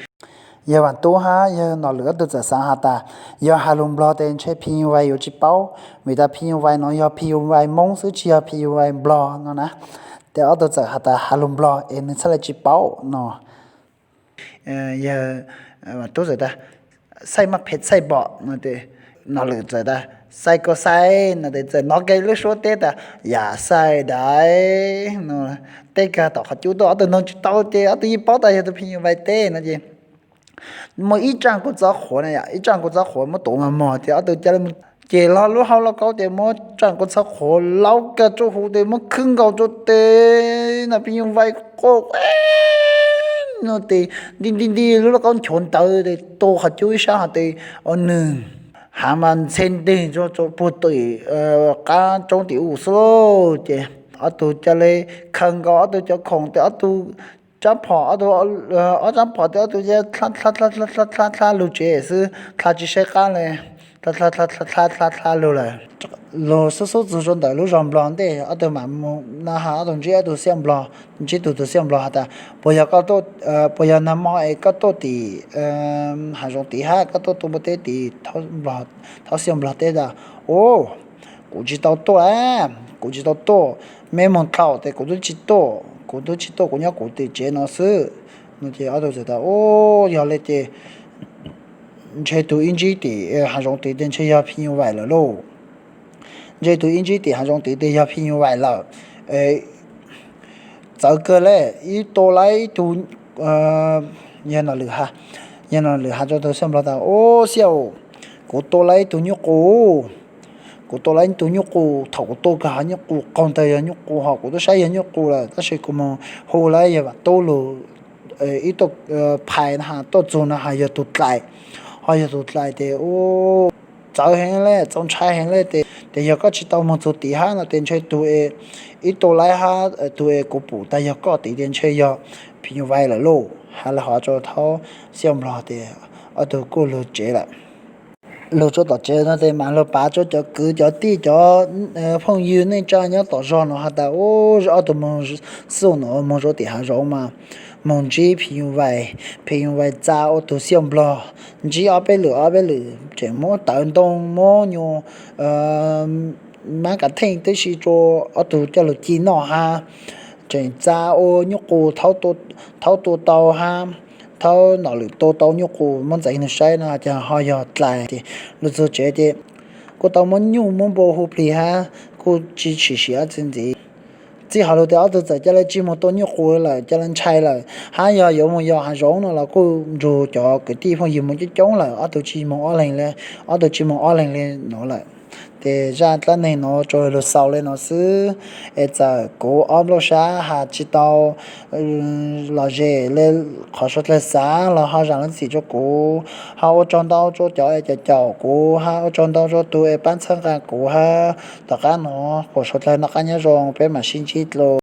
yawg Vam Tub hab yawg Nom Lwm ob tug txawm xaav has tas yog has lug Nplog tes ntshe Phim Nyuj Vais yuav tsis paub, vim tas Phim Nyuj Vais no yog Phim Nyuj Vais Moob xwb tsis yog Phim Nyuj Vais Nplog no na. Tes ob tug txawm has tas has lug Nplog es nwg txhaj le tsis paub no. Yawg Vam Tub txawm tas, xaij maj phem xaij npom no tes Nom Lwm txawm tas, xaij koj xaij no tes txawm nov kiag lub suab teb tas, yam xaij daiv no, teb kag tom qhov cub tuaj, ob tug noog tsis tau ces ob tug yeej paub tas yog tus Phim Nyuj Vais teb no ces muaj ib tsaaj kua txob qhuav na yom, ib tsaaj kua txob qhuav muab tuav mos mos ces ob tug ca le mus ces lug lub hau lauj kaub ces muab tsaaj kua txob qhuav laub kag rua huv tes muab khwb nkaus rua tes no Phim Nyuj Vais quaj no tes nti nti nti lub lauj kaub nchuav ntawd tes tu qhov cub ib sab hov tes ua nwg hav mas ntxhe nteg rua puag tim qab roob tim u xwb lauj. Ces ob tug ca le khaws nkaus ob tug cov khoom tes ob tug tsaab phom, ob tug ob tsaab phom tes ob tug dlha dlha lug tsev xwb, dlha tsis saib qab le, dlha dlha dlha lug lawm. Lug xub xub txug rua ntawm lub zog Nplog ntej, ob tug mam mus na has ob tug ntsib ob tug xiab Nplog, ntsib tug tus xiab Nplog has tas, puas yog koj, puas yog nag mo es koj tuaj tim hav zoov tid hab koj tuaj tu npua teb tim thaub xiab Nplog teb tas? Ub, Kuv tsis tau tuaj, kuv tsis tau tuaj, meb moog dlhau tes kuv tub tsis tuaj, kuv tub tsis tuaj, kuv nyob kuv tim tsev no xwb. No ces ob tug txawm tas, U, yog le ces ntshe tug ib ntsib tim hav zoov tid tes ntshe yog phim nyuj vais lawm lauj. Ntshe tug ib ntsib tim hav zoov tid tes yog phim nyuj vais lawm. Txawv kawg le, ib tua lawm ib tug, yog no lwm has, yog no lwm has rua tug xiauj nplog tas, U, xiauj, kuv tua lawm ib tug nyuj qus, kuv tua lawm ib tug nyuj qus. Thaum kuv tua kag hov nyuj qus qaug ntawd yog nyuj qus, hov kuv tub saib yog nyuj qus lawm, tab sis kuv moog hu lawm yog vaam tub lug ib tug phais no has tuaj txug no has yog tug dlais, ho yog tug dlais tes, U, txawv heev le, txaus ntshai heev le tes, tes yog koj tsis tau moog txug tim hab no tes ntshe tug es ib tua lawm hab tug es kuv pum tas yog koj tid tes ntshe yog phim nyuj vais lawm lauj. Has le hov rua thaub xiauj nplog tes ob tug kuj lug tsev lawm. Lug rua tom tsev no tes mas lug pav rua cov kwv cov tij cov phooj ywg neej tsa nyob tom zog no has tas, U, ob tug moog xauj no moog rua tim hav zoov mas moog ntsib phim nyuj vais, phim nyuj vais txav ua tug xiauj nplog, ntsib ob peb lwm ob peb lwm tseem muab tawv ntoo muab nyuas mab kav theej tib si rua ob tug coj lug ci noj hab, tseem txav ua nyuj qus thaub tua tau hab, thaub nom lwm tua tau nyuj qus muab ntxeev nws saib no ces ho yog dlais. Ces lug txug tsev ces kuj tau muab nyuj muab npua hu plig hab kuj tsis tshwm sim dab tsi ntxiv. Txij hov lug tes ob tug txawm ca le tsis moog tua nyuj qus lawm, ca le ntshai lawm hab yog yuav moog yos hav zoov no los kuj nrug cov kwv tij phooj ywg moog coob coob lawm, ob tug tsis moog ob leeg le, ob tug tsis moog ob leeg le nuav lawm. Ces zaj dlaab neeg nuav tsuas lug xaus le nuav xwb, es txawm kuv Ob Nplooj Sab has tsis tau lom zem le qhov suav dlawg xav los ho zam lub txim rua kuv, ho ua tsaug ntau rua cov es caum caum kuv hab ua tsaug ntau rua tug es paab txhawb nqaa kuv hab. Tom qab nuav kuas suav dlawg noj qab nyob zoo, peb mam sib ntsib dlua.